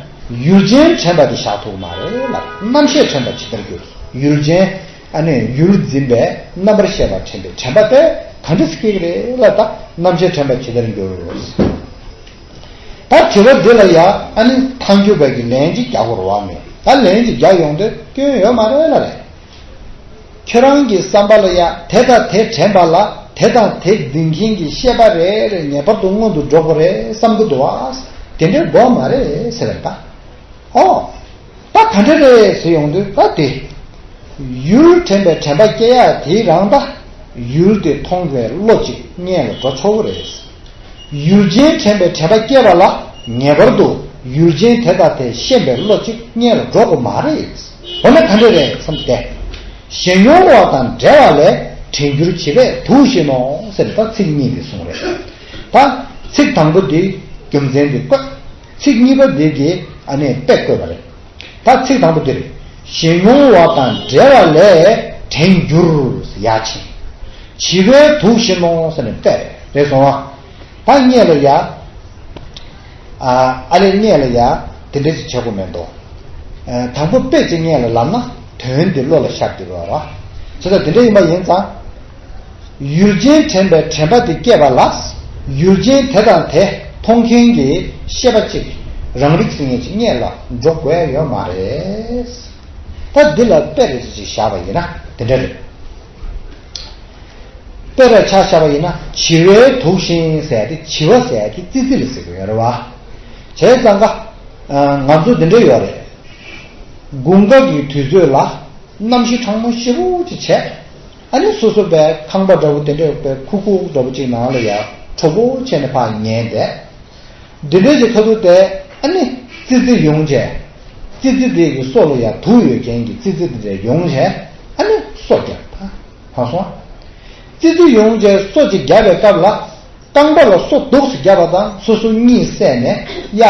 ཡུལ་ཅན་དྲན་པ་དེ་བཞག་ཐུབ་མ་རེད་ལ། རྣམ་ཤེས་དྲན་པ་ཇི་ལྟར་འགྱུར། ཡུལ་ཅན། ཨ་ནི་ཡུལ་འཛིན་པའི་རྣམ་པར་ཤེས་པ་དྲན་པའི་དྲན་པ་དེ་ ག་འདྲ་སྐྱེ་གི་རེད་ལ། ད་རྣམ་ཤེས་དྲན་པ་ཇི་ལྟར་འགྱུར། ད་དྲི་བ་འདི་ལ་ཡ་ཨ་ནི་ཐལ་འགྱུར་བ་གི་ལན་ཅིག་རྒྱག་དགོས་རེད་བ། མེད། ད་ལན་ཅིག་རྒྱག་ཡོང་དུས་སྐྱོན་ཡོད་མ་རེད་ལ་རེད། ཁྱོད་རང་གི་བསམ་པ་ལ་ཡ་དེ་དང་དེ་དྲན་པ་ལ་དེ་དང་དེ་འཛིན་མཁན་གྱི་ཤེས་པ་རེ་རེ་ངེས་པར་དུ་སྔོན་དུ་འགྲོ་དགོས་རེད་བསམ་གྱི་འདུག་བ། དེ་འདྲའི་དགོས་མ་རེད་ཟེར་བ་ད། ཨོ། ད་ག་འདྲ་རེད་ཟེར་ཡོང་དུས་ད་དེ། ཡུལ་དྲན་པའི་དྲན་པ་སྐྱེ་ཡག་དེའི་རང་ད། ཡུལ་དེ་མཐོང་བའི་བློ་གཅིག་སྔོན་ལ་འགྲོ་ཆོག་གི་རེད། ཡུལ་ཅན་དྲན་པའི་དྲན་པ་སྐྱེ་བ་ལ་ངེས་པར་དུ་ཡུལ་ཅན་དེ་དང་དེ་ཤེས་པའི་བློ་གཅིག་སྔོན་ལ་འགྲོ་དགོས་མ་རེད། འོ་ན་ག་འདྲ་རེད་བསམ་སྟེ། ཞེན་མྱོང་བ་དང་བྲལ་བ་ལས་དྲན་འགྱུར་བྱིས་པས་དུག་བཞིན་ནོ་ཟེར་ད་ཚིག་གཉིས་འདི་གསུངས་རེད། ད་ཚིག་དང་པོ་འདི་རྒྱུ་མཚན་འདི་བཀོད། ཚིག་གཉིས་པ་འདི་གིས་ཨ་ནི་དཔེ་བཀོད་པ་རེད། ད་ཚིག་དང་པོ་འདི་རེད། ཞེན་མྱོང་བ་དང་བྲལ་བ་ལས་དྲན་འགྱུར་ཡ་ཆེ། བྱིས་པས་དུག་བཞིན་ནོ་ཟེར་ནས་དཔེ་རེད་སོང་བ། ད་སྔོན་ལ་ཡ། ཨ་ཨ་ལས་སྔོན་ལ་ཡ་དེ་འདྲ་ཞིག་བྱེད་དགོས་མེད་དོ། ཨ་དང་པོ་དཔེ་ཅིག་སྔོན་ལ་ལབ་ན་དོན་འདི་བློ་ལ་ཤར་བསྡད་པ་རེད་བ། བྱས་ཙང་དེ་འདྲ་ཡིན་པ་ཡིན་ཙང་། ཡུལ་ཅན་དྲན་པའི་དྲན་པ་དེ་སྐྱེས་པ་ལ། ཡུལ་ཅན་དེ་དང་དེ་མཐོང་མཁན་གྱི་ཤེས་པ་གཅིག་རང་རིག་ཟེར་མཁན་གཅིག་སྔོན་ལ་འགྲོ་དགོས་ཡ་ཡོད་མ་རེད། ད་འདི་ལ་དཔེ་རེ་ཅིག་བཞག་པ་ཡིན་ན་དེ་འདྲ་རེད། དཔེ་རེ་ཆ་བཞག་པ་ཡིན་ན་བྱིས་པས་དུག་བཞིན་ཟེར་ཏེ་བྱིས་པ་ཟེར་ཏེ་ཙི་ཙི་ལ་ཟེར་གི་ཡོད་རེད་བ། བྱས་ཙང་ཀ་ང་ཚོ་འདི་འདྲ་ཡོད་རེད། དགུན་ཁ་གི་དུས་ཚོད་ལ་གནམ་གཤིས་གྲང་མོ་ཞེ་པོ་ཅིག་བྱས། ཨ་ནི་སོ་སོ་པའི་ཁང་པ་འདྲ་བོ་དེ་འདྲ་པའི་ཁུག་ཁུག་འདྲ་བོ་ཅིག་ནང་ལ་ཡ་དྲོ་པོ་བྱས་ནས་ཕར་ཉལ་བསྡད། འདི་འདྲའི་ཅིག་ཁ་ཐུག་དེ་ཨ་ནི་ཙི་ཙི་ཡོང་བྱས། ཙི་ཙི་དེ་གི་སོ་ལ་ཡ་དུག་ཡོད་མཁན་གྱི་ཙི་ཙི་དེ་འདྲ་ཡོང་བྱས་ཨ་ནི་སོ་རྒྱབ། ཧ་སོང་། ཙི་ཙི་ཡོང་བྱས་སོ་ཅིག་རྒྱབ་པའི་སྐབས་ལ། རྐང་པ་ལ་སོ་འདུག་སེ་བརྒྱབ་པ་དང་སོ་སོ་གཉིད་སད་ནས་ཡ།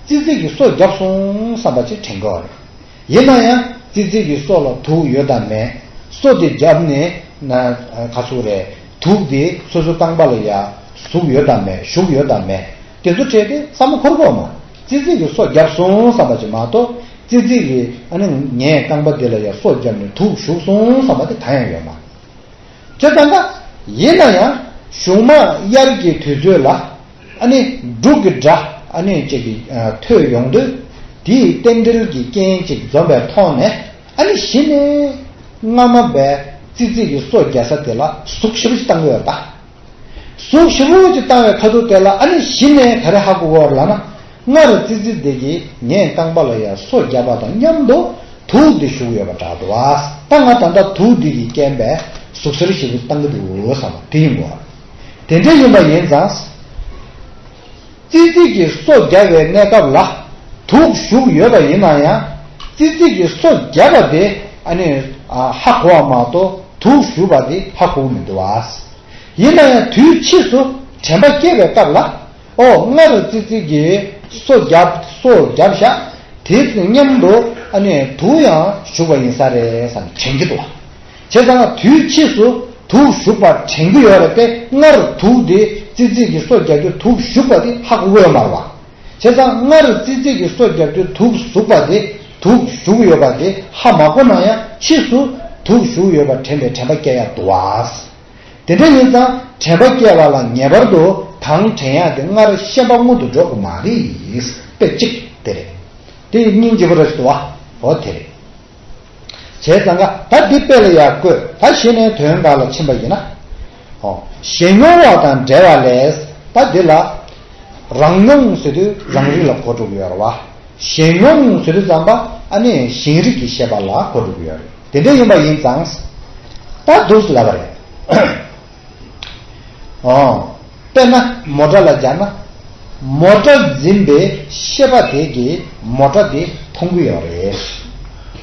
ཙི་ཙི་གིས་སོ་བརྒྱབ་སོང་བསམ་པ་ཅིག་དྲན་གྱི་ཡོད་རེད། ཡིན་ན་ཡང་ཙི་ཙི་གི་སོ་ལ་དུག་ཡོད་དམ་མེད། སོ་དེ་བརྒྱབ་ནས་ན་ག་ཚོད་རེད། དུག་དེ་སོ་སོ་རྐང་པ་ལ་ཡ་ཟུག་ཡོད་དམ་མེད་ཞུགས་ཡོད་དམ་མེད། དེ་ཚོ་བྲལ་ཏེ་བསམ་བློ་འཁོར་གྱི་ཡོད་མ། ཙི་ཙི་གིས་སོ་བརྒྱབ་སོང་བསམ་པ་ཅིག་མ་གཏོགས་ཙི་ཙི་གིས་ཨ་ནི་ངའི་རྐང་པ་འདི་ལ་ཡ་སོ་བརྒྱབ་ནས་དུག་ཞུགས་སོང་བསམ་པ་དེ་གང་ཡང་ཡོད་མ། བྱས་ཙང་ཀ་ཡིན་ན་ཡང་གཞུང་མ་དབྱར་གྱི་དུས་ཚོད་ལ་ཨ་ནི་འབྲུག་གི་སྒྲ་ཨ་ནི་ཅིག་གི་ཐོས་ཡོང་དུས་དེའི་རྟེན་འབྲེལ་གྱི་རྐྱེན་ཅིག་འཛོམས་པའི་ཐོག་ནས་ཨ་ནི་གཞི་ནས་སྔ་མ་བས་ཙི་ཙི་གི་སོ་རྒྱག་ས་དེ་ལ་ཟུག་ཞེ་པོ་ཅིག་བཏང་གི་ཡོད་ད། ཟུག་ཞེ་པོ་ཅིག་བཏང་བའི་ཁ་ཐུག་དེ་ལ་ཨ་ནི་གཞི་ནས་ག་རེ་ཧ་གོ་གི་ཡོད་རེད་ལབ་ན། སྔར་ཙི་ཙི་དེ་གིས་ངའི་རྐང་པ་ལ་ཡང་སོ་བརྒྱབ་པ་དང་མཉམ་དུ་དུག་དེ་ཞུགས་ཡོད་པ་འདྲ་འདུག་བ། ད་ང་ད་ལྟ་དུག་འདི་གི་རྐྱེན་པས་ཟུག་གཟེར་ཞེ་པོ་བཏང་གི་འདུག་བསམ་པ་དེ་ཡིན་དགོས། དེ་འདྲ་ཡིན་པ་ཡིན་ཙང་། ཙི་ཙི་གིས་སོ་བརྒྱབ་པའི་གནས་སྐབས་ལ་དུག་ཞུགས་ཡོད་པ་ཡིན་ན་ཡང་། ཙི་ཙི་གིས་སོ་བརྒྱབ་པ་དེ་ཨ་ནི་ཧ་གོ་བ་མ་གཏོགས་དུག་ཞུགས་པ་དེ་ཧ་གོ་གི་མི་འདུག་བ། ཡིན་ན་ཡང་དུས་ཕྱིས་སུ་དྲན་པ་སྐྱེ་བའི་སྐབས་ལ། ཨོ་སྔར་ཙི་ཙི་གིས་སོ་བརྒྱབ་སོ་བརྒྱབ་བཞག་དེ་མཉམ་དུ་ཨ་ནི་དུག་ཡང་ཞུགས་པ་ཡིན་ས་རེད་བསམ་དྲན་གྱི་འདུག་བ། བྱས་ཙང་དུས་ཕྱིས་སུ་དུག་ཞུགས་པ་དྲན་གྱི་ཡོད་རེད་དེ། སྔར་དུག་དེ་ཙི་ཙི་གིས་སོ་བརྒྱབ་དུས་དུག་ཞུགས་པ་དེ་ཧ་གོ་གི་ཡོད་མ་རེད་བ། བྱས་ཙང་སྔར་ཙི་ཙི་གིས་སོ་བརྒྱབ་དུས་དུག་ཟུག་པ་དེ་དུག་ཞུགས་ཡོད་པ་དེ་ཧ་མ་གོ་ན་ཡང་ཕྱིས་སུ་དུག་ཞུགས་ཡོད་པ་དྲན་པའི་དྲན་པ་སྐྱེ་ཡག་འདུག་བ། དེ་འདྲ་ཡིན་ཙང་དྲན་པ་སྐྱེ་བ་ལ་ངེས་པར་དུ་གང་དྲན་ཡག་དེ་སྔར་ཤེས་པ་སྔོན་དུ་འགྲོ་དགོས་མ་རེད། དཔེ་གཅིག་དེ་རེད། དེ་སྙིང་རྗེ་པོ་རེད་འདུག་བ། འོ་དེ་རེད། བྱས་ཙང་ཀ་ད་འདི་དཔེ་ལ་ཡར་བཀོད། ད་གཞི་ནས་དོན་འགའ་ལ་ཕྱིན་པ་ཡིན་ན། ཨོ། ཞེན་མྱོང་བ་དང་བྲལ་བ་ལས། ད་འདི་ལ་རང་མྱོང་ཟེར་དུས་རང་རིག་ལ་གོ་འགྲོ་གི་ཡོད་རེད་བ། ཞེན་མྱོང་ཟེར་དུས་ཙམ་པ་ཨ་ནི་ཞེན་རིག་གི་ཤེས་པ་ལ་གོ་འགྲོ་གི་ཡོད་རེད། དེ་འདྲ་ཡིན་པ་ཡིན་ཙང་། ད་འདུག་སེ་ལབ་པ་རེད། ཨོ། དཔེར་ན་མོ་ཊ་ལ་སྦྱར་ན། མོ་ཊ་འཛིན་པའི་ཤེས་པ་དེ་གིས་མོ་ཊ་དེ་མཐོང་གི་ཡོད་རེད།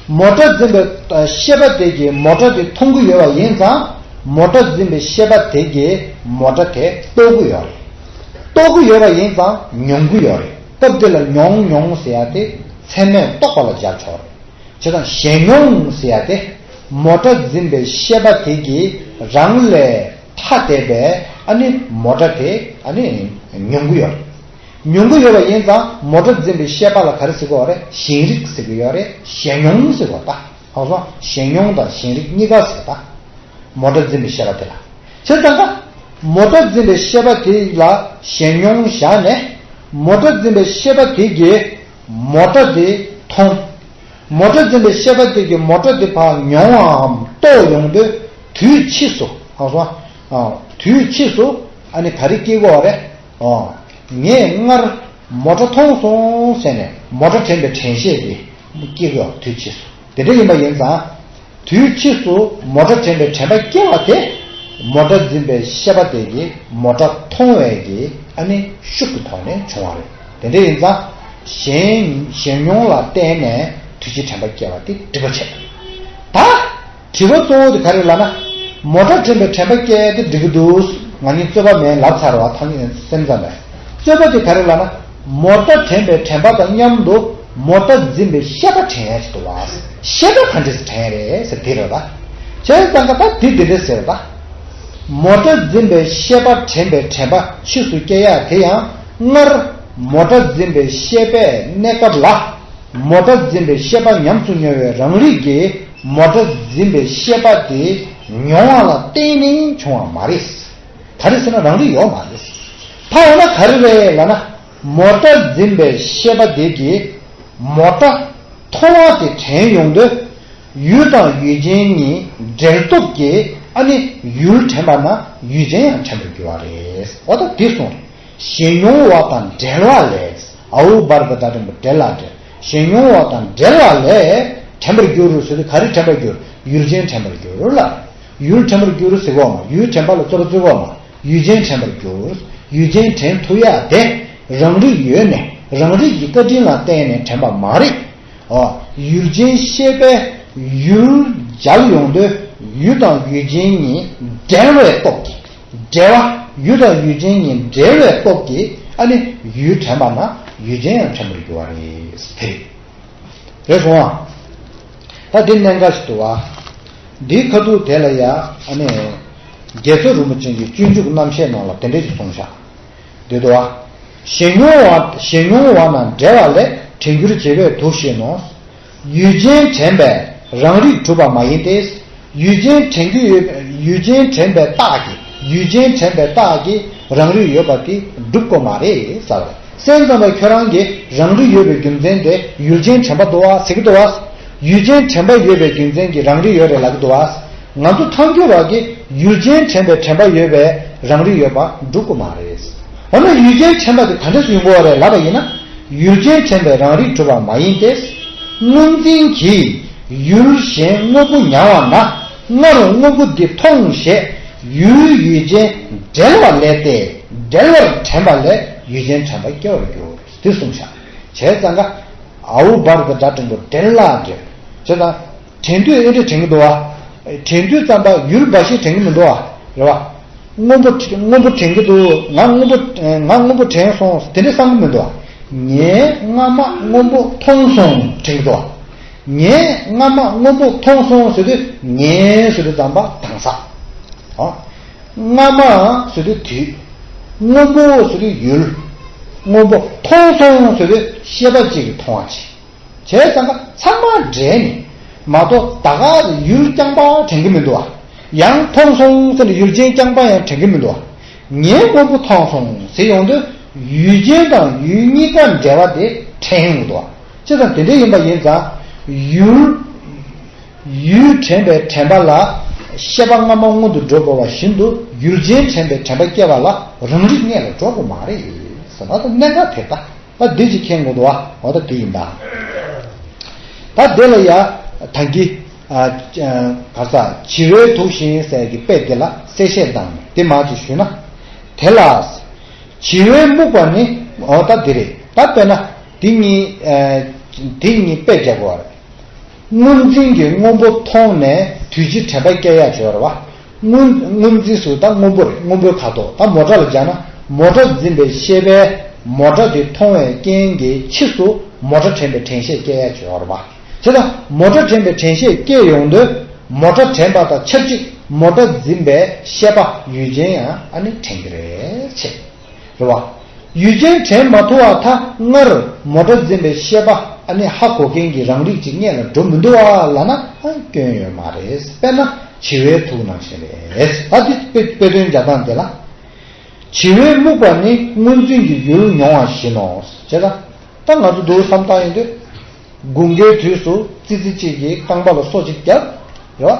མོ་ཊ་འཛིན་པའི་ཤེས་པ་དེ་གིས་མོ་ཊ་དེ་མཐོང་གི་ཡོད་པ་ཡིན་ཙང་། མོ་ཊ་འཛིན་པའི་ཤེས་པ་དེ་གིས་མོ་ཊ་དེ་རྟོགས་ཀྱི་ཡོད་རེད། རྟོགས་ཀྱི་ཡོད་པ་ཡིན་ཙང་མྱོང་གི་ཡོད་རེད། སྐབས་འདི་ལ་མྱོང་མྱོང་ཟེར་ཡ་དེ་ཚད་མས་རྟོགས་པ་ལ་སྦྱར་ཆོག་རེད། བྱས་ཙང་ཞེན་མྱོང་ཟེར་ཡ་དེ། མོ་ཊ་འཛིན་པའི་ཤེས་པ་དེ་གིས་རང་ལས་ཐ་དད་པའི་ཨ་ནི་མོ་ཊ་དེ་ཨ་ནི་མྱོང་གི་ཡོད་རེད། མྱོང་གི་ཡོད་པ་ཡིན་ཙང་མོ་ཊ་འཛིན་པའི་ཤེས་པ་ལ་ག་རེ་ཟེར་གི་ཡོད་རེད། ཞེན་རིག་ཟེར་གི་ཡོད་རེད། ཞེན་མྱོང་ཟེར་གི་ཡོད་ད། ཧ་གོ་སོང་། ཞེན་མྱོང་དང་ཞེན་རིག་གཉིས་ཀ་ཟེར་ད། མོ་ཊ་འཛིན་པའི་ཤེས་པ་དེ་ལ། བྱས་ཙང་ཀ་མོ་ཊ་འཛིན་པའི་ཤེས་པ་དེ་ལ་ཞེན་མྱོང་བཞག་ནས། མོ་ཊ་འཛིན་པའི་ཤེས་པ་དེ་གིས་མོ་ཊ་དེ་མཐོང་། མོ་ཊ་འཛིན་པའི་ཤེས་པ་དེ་གིས་མོ་ཊ་དེ་ཕར་མྱོང་བའམ་རྟོགས་ཡོང་དུས། དུས་ཕྱིས་སུ། ཧ་གོ་སོང་ཨ། དུས་ཕྱིས་སུ་ཨ་ནི་ག་རེ་སྐྱེ་གི་ཡོད་རེད། ཨོ། ངས་སྔར་མོ་ཊ་མཐོང་སོང་ཟེར་ནས་མོ་ཊ་དྲན་པའི་དྲན་ཤེས་དེ་སྐྱེ་གི་ཡོད། དུས་ཕྱིས་སུ། དེ་འདྲ་ཡིན་པ་ཡིན་ཙང་། དུས་ཕྱིས་སུ་མོ་ཊ་དྲན་པའི་དྲན་པ་སྐྱེ་བ་དེ། མོ་ཊ་འཛིན་པའི་ཤེས་པ་དེ་གིས་མོ་ཊ་མཐོང་བའི་གི་ཨ་ནི་ཤུགས་ཀྱི་ཐོག་ནས་བྱུང་བ་རེད། དེ་འདྲ་ཡིན་ཙང་། ཞེན་ཞེན་མྱོང་ལ་བརྟེན་ནས་དུས་ཕྱིས་དྲན་པ་སྐྱེ་བ་དེ་འགྲིག་པ་བྱེད། ད། དྲི་བ་གཙོ་བོ་དེ་ག་རེ་ལབ་ན། མོ་ཊ་དྲན་པའི་དྲན་པ་སྐྱེ་དེ་འགྲིག་གི་འདུག་ང་གཉིས་རྩོད་པ་མེད་ལབ་ཚར་བ། ཐང་སེམས་ཙམ་པས། རྩོད་པ་དེ་ག་རེ་ལབ་ན། མོ་ཊ་དྲན་པའི་དྲན་པ་དང་མཉམ་དུ་མོ་ཊ་འཛིན་པའི་ཤེས་པ་དྲན་ཡ་ཞིག་འདུག་བ། ཤེས་པ་ག་འདྲས་སེ་དྲན་ཡ་རེད་ཟེར་དེ་རེད་པ། བྱས་ཙང་ཀ་ད་དེ་འདི་འདྲས་ཟེར་པ། མོ་ཊ་འཛིན་པའི་ཤེས་པ་དྲན་པའི་དྲན་པ་ཕྱིས་སུ་སྐྱེ་ཡ་དེ་ཡང་སྔར་མོ་ཊ་འཛིན་པའི་ཤེས་པའི་གནས་སྐབས་ལ། མོ་ཊ་འཛིན་པའི་ཤེས་པ་ཉམས་སུ་མྱོང་བའི་རང་རིག་གིས་མོ་ཊ་འཛིན་པའི་ཤེས་པ་དེ་མྱོང་བ་ལ་བརྟེན་ནས་བྱུང་བ་མ་རེད། ག་རེ་ཟེར་ན་རང་རིག་ཡོད་མ་རེད། ད་འོ་ན་ག་རེ་རེད་ལབ་ན། མོ་ཊ་འཛིན་པའི་ཤེས་པ་དེ་གིས་མོ་ཊ་མཐོང་བ་དེ་དྲན་ཡོང་དུས། ཡུལ་དང་ཡུལ་ཅན་གཉིས་འབྲེལ་སྟོབས་ཀྱིས་ཨ་ནི་ཡུལ་དྲན་པ་ན་ཡུལ་ཅན་ཡང་དྲན་པར་འགྱུར་བ་རེད། འོ་ད་དེ་གསུངས། ཞེན་མྱོང་བ་དང་བྲལ་བ་ལས། ཨའུ་བར་གྱི་སྒྲ་འགྲེང་བུ་འབྲེལ་ལ་འབྲེལ། ཞེན་མྱོང་བ་དང་བྲལ་བ་ལས་དྲན་པར་འགྱུར་ཟེར་དུས་ག་རེ་དྲན་པར་འགྱུར། ཡུལ་ཅན་དྲན་པར་འགྱུར་ལ། ཡུལ་དྲན་པར་འགྱུར་ཟེར་གོ་མ། ཡུལ་དྲན་པ་ལ་རྩོད་པ་རྩོད་གོ་མ། ཡུལ་ཅན་དྲན་པར་འགྱུར། ཡུལ་ཅན་དྲན་ཐུབ་ཡ་དེ་རང་རིག་ཡོད་ནས། རང་རིག་གི་བཀའ་དྲིན་ལ་བརྟེན་ནས་དྲན་པ་མ་རེད། ཨོ། ཡུལ་ཅན་ཤེས་པས་ཡུལ་སྦྱར་ཡོང་དུས་ཡུལ་དང་ཡུལ་ཅན་གཉིས་འབྲེལ་བའི་སྟོབས་ཀྱིས། འབྲེལ་བ། ཡུལ་དང་ཡུལ་ཅན་གཉིས་འབྲེལ་བའི་སྟོབས་ཀྱིས་ཨ་ནི་ཡུལ་དྲན་པ་ན་ཡུལ་ཅན་ཡང་དྲན་པར་འགྱུར་བ་རེད། དེ་རེད། རེད་སོང་ཨ། ད་འདི་གནད་འགག་ཞིག་འདུག་བ། འདིའི་ཁ་ཐུག་དེ་ལ་ཡ་ཨ་ནི། རྒྱལ་ཚབ་རིན་པོ་ཆེ་གི་སྤྱོད་འཇུག་རྣམ་བཤད་ནང་ལ་དེ་འདྲས་ཞིག་གསུངས་བཞག་འདི་འདུག་བ། ཞེན་མྱོང་བ་ཞེན་མྱོང་བ་ན་འབྲེལ་བ་ལས་དྲན་འགྱུར་བྱེད་པའི་དུག་ཤེས་ནོ། ཡུལ་ཅན་དྲན་པས་རང་རིག་གྲུབ་པ་མ་ཡིན་ཏེ། ཡུལ་ཅན་དྲན་གྱི་ཡོད། ཡུལ་ཅན་དྲན་པའི་རྟགས་ཀྱིས་ཡུལ་ཅན་དྲན་པའི་རྟགས་ཀྱིས་རང་རིག་ཡོད་པ་དེ་འགྲུབ་དགོས་མ་རེད་ཟེར། སེམས་ཙམ་པ་ཁྱོད་རང་གིས་རང་རིག་ཡོད་པའི་རྒྱུ་མཚན་དེ་ཡུལ་ཅན་དྲན་པ་འདུག་བ་ཟེར་གྱི་འདུག་བ། ཡུལ་ཅན་དྲན་པ་ཡོད་པའི་རྒྱུ་མཚན་གྱིས་རང་རིག་ཡོད་རེད་ལབ་ཀྱི་འདུག་བ། ང་ཚོ་ཐལ་འགྱུར་བ་གིས་ཡུལ་ཅན་དྲན་པའི་དྲན་པ་ཡོད་པས་རང་རིག་ཡོད་པ་འགྲུབ་ཀྱི་མ་རེད། འོ་ན་ཡུལ་ཅན་དྲན་པ་དེ་ག་འདྲ་ཞིག་ཡོང་གི་ཡོད་རེད་ལབ་པ་ཡིན་ན། ཡུལ་ཅན་དྲན་པས་རང་རིག་གྲུབ་པ་མ་ཡིན་ཏེ། སྔོ་འཛིན་གྱིས་ཡུལ་གཞན་སྔོན་པོ་མྱང་བ་ན་སྔར་སྔོན་པོ་འདི་མཐོང་ཞེས་ཡུལ་ཡུལ་ཅན་འབྲེལ་བ་ལས་ཏེ། འབྲེལ་བར་དྲན་པ་ལས་ཡུལ་ཅན་དྲན་པ་སྐྱེ་བར་འགྱུར། དེ་གསུངས་བཞག་བྱས་ཙང་ཀ། ཨའུ་བར་གྱི་སྒྲ་འགྲེང་བུ་འབྲེལ་ལ་འབྲེལ། བྱས་ཙང་། དྲན་དུས་ཨེ་འདྲ་དྲན་གྱི་འདུག་བ། དྲན་དུས་ཙམ་པ་ཡུལ་འབའ་ཞིག་དྲན་གྱི་མི་འདུག་བ། རེད་བ། སྔོན་པོ་སྔོན་པོ་དྲན་གྱི་འདུག་ང་སྔོན་པོ་ང་སྔོན་པོ་དྲན་སོང་དེ་འདྲ་བསམ་གྱི་མི་འདུག་བ། ངས་སྔ་མ་སྔོན་པོ་མཐོང་སོང་དྲན་གྱི་འདུག་བ། ངས་སྔ་མ་སྔོན་པོ་མཐོང་སོང་ཟེར་དུས་ངས་ཟེར་དུས་ཙམ་པ་དང་ས། ཨོ། སྔ་མ་ཟེར་དུས་དུས། སྔོན་པོ་ཟེར་དུས་ཡུལ། སྔོན་པོ་མཐོང་སོང་ཟེར་དུས་ཤེས་པ་གཅིག་གིས་མཐོང་བ་ཅིག་བྱས་ཙང་ཀ་ཚང་མ་འདྲེས་ནས་མ་གཏོགས། ད་ག་ཡུལ་རྐྱང་པ་དྲན་གྱི་མི་འདུག་བ། ཡང་མཐོང་སོང་ཟེར་ནས་ཡུལ་ཅན་རྐྱང་པ་ཡང་དྲན་གྱི་མི་འདུག་བ། ངས་སྔོན་པོ་མཐོང་སོང་ཟེར་ཡོང་དུས་ཡུལ་ཅན་དང་ཡུལ་གཉིས་ཀ་འབྲེལ་བ་དེ་དྲན་ཡོང་གི་འདུག་བ། བྱས་ཙང་དེ་འདྲ་ཡིན་པ་ཡིན་ཙང་ཡུལ། ཡུལ་དྲན་པའི་དྲན་པ་ལ་ཤེས་པ་སྔ་མ་སྔོན་དུ་འགྲོ་དགོས་པ་བཞིན་དུ་ཡུལ་ཅན་དྲན་པའི་དྲན་པ་སྐྱེ་བ་ལ་རང་རིག་དངོས་ལ་འགྲོ་དགོས་མ་རེད་ཟེར་བ་དང་གནད་འགག་དེ་ལྟ། ད་འདི་ཅིག་མཁྱེན་དགོས་འདུག་བ། འོ་ད་འདི་ཡིན་ད། ད་འདི་ལ་ཡ་ད་གི་ཨ་ཨ་ག་ས་བྱི་བའི་དུག་བཞིན་ཟེར་གྱི་དཔེ་འདི་ལ་གསལ་བཤད་དང་དེ་མ་ཅིག་ཞུས་ན། དེ་ལ་བྱི་བའི་སྨུག་པ་ནི་འོ་ད་འདི་རེད། ད་དཔེར་ན་འདི་གཉིས་ཨ་འདི་གཉིས་དཔེ་བརྒྱབ་པ་རེད། སྔོ་འཛིན་གྱིས་སྔོན་པོ་མཐོང་ནས་དུས་ཕྱིས་དྲན་པ་སྐྱེ་ཡ་བྱོས་ར་བ། སྔོ་སྔོ་འཛིན་སུ་ད་སྔོན་པོ་རེད། སྔོན་པོའི་ཁ་དོག་ད་མོ་ཊ་ལ་སྦྱར་ན་མོ་ཊ་འཛིན་པའི་ཤེས་པས་མོ་ཊ་དེ་མཐོང་བའི་རྐྱེན་གྱིས་ཕྱིས་སུ་མོ་ཊ་དྲན་པའི་དྲན་ཤེས་སྐྱེ་ཡ་བྱོས་ར་བ། བྱས་ཙང་མོ་ཊ་དྲན་པའི་དྲན་ཤེས་སྐྱེ་ཡོང་དུས་མོ་ཊ་དྲན་པ་དང་ཆབས་ཅིག་མོ་ཊ་འཛིན་པའི་ཤེས་པ་ཡུལ་ཅན་ཡང་ཨ་ནི་དྲན་གྱི་རེད་ཅེས། རེད་བ། ཡུལ་ཅན་དྲན་མ་ཐུབ་པ་ད་སྔར་མོ་ཊ་འཛིན་པའི་ཤེས་པ་ཨ་ནི་ཧ་གོ་མཁན་གྱི་རང་རིག་ཅིག་དངོས་ལ་འགྲོ་མི་འདུག་བ་ལབ་ན་ཨ་སྐྱོན་ཡོད་མ་རེད། དཔེར་ན་བྱི་བའི་དུག་ནང་བཞིན་རེད། ད་འདི་དཔེ་དཔེ་དོན་རྒྱག་སྟངས་དེ་ལ་ བྱི་བའི་རྨུགས་པ་ནི་སྔོ་འཛིན་གྱི་ཡུལ་མྱོང་བ་བཞིན་ནོ། བྱས་ཙང་། ད་ང་ཚོ་འདུག་བསམ་བཏང་ཡོང་དུས། དགུན་ཁའི་དུས་སུ་ཙི་ཙི་གཅིག་གིས་རྐང་པ་ལ་སོ་གཅིག་བརྒྱབ། རེད་བ།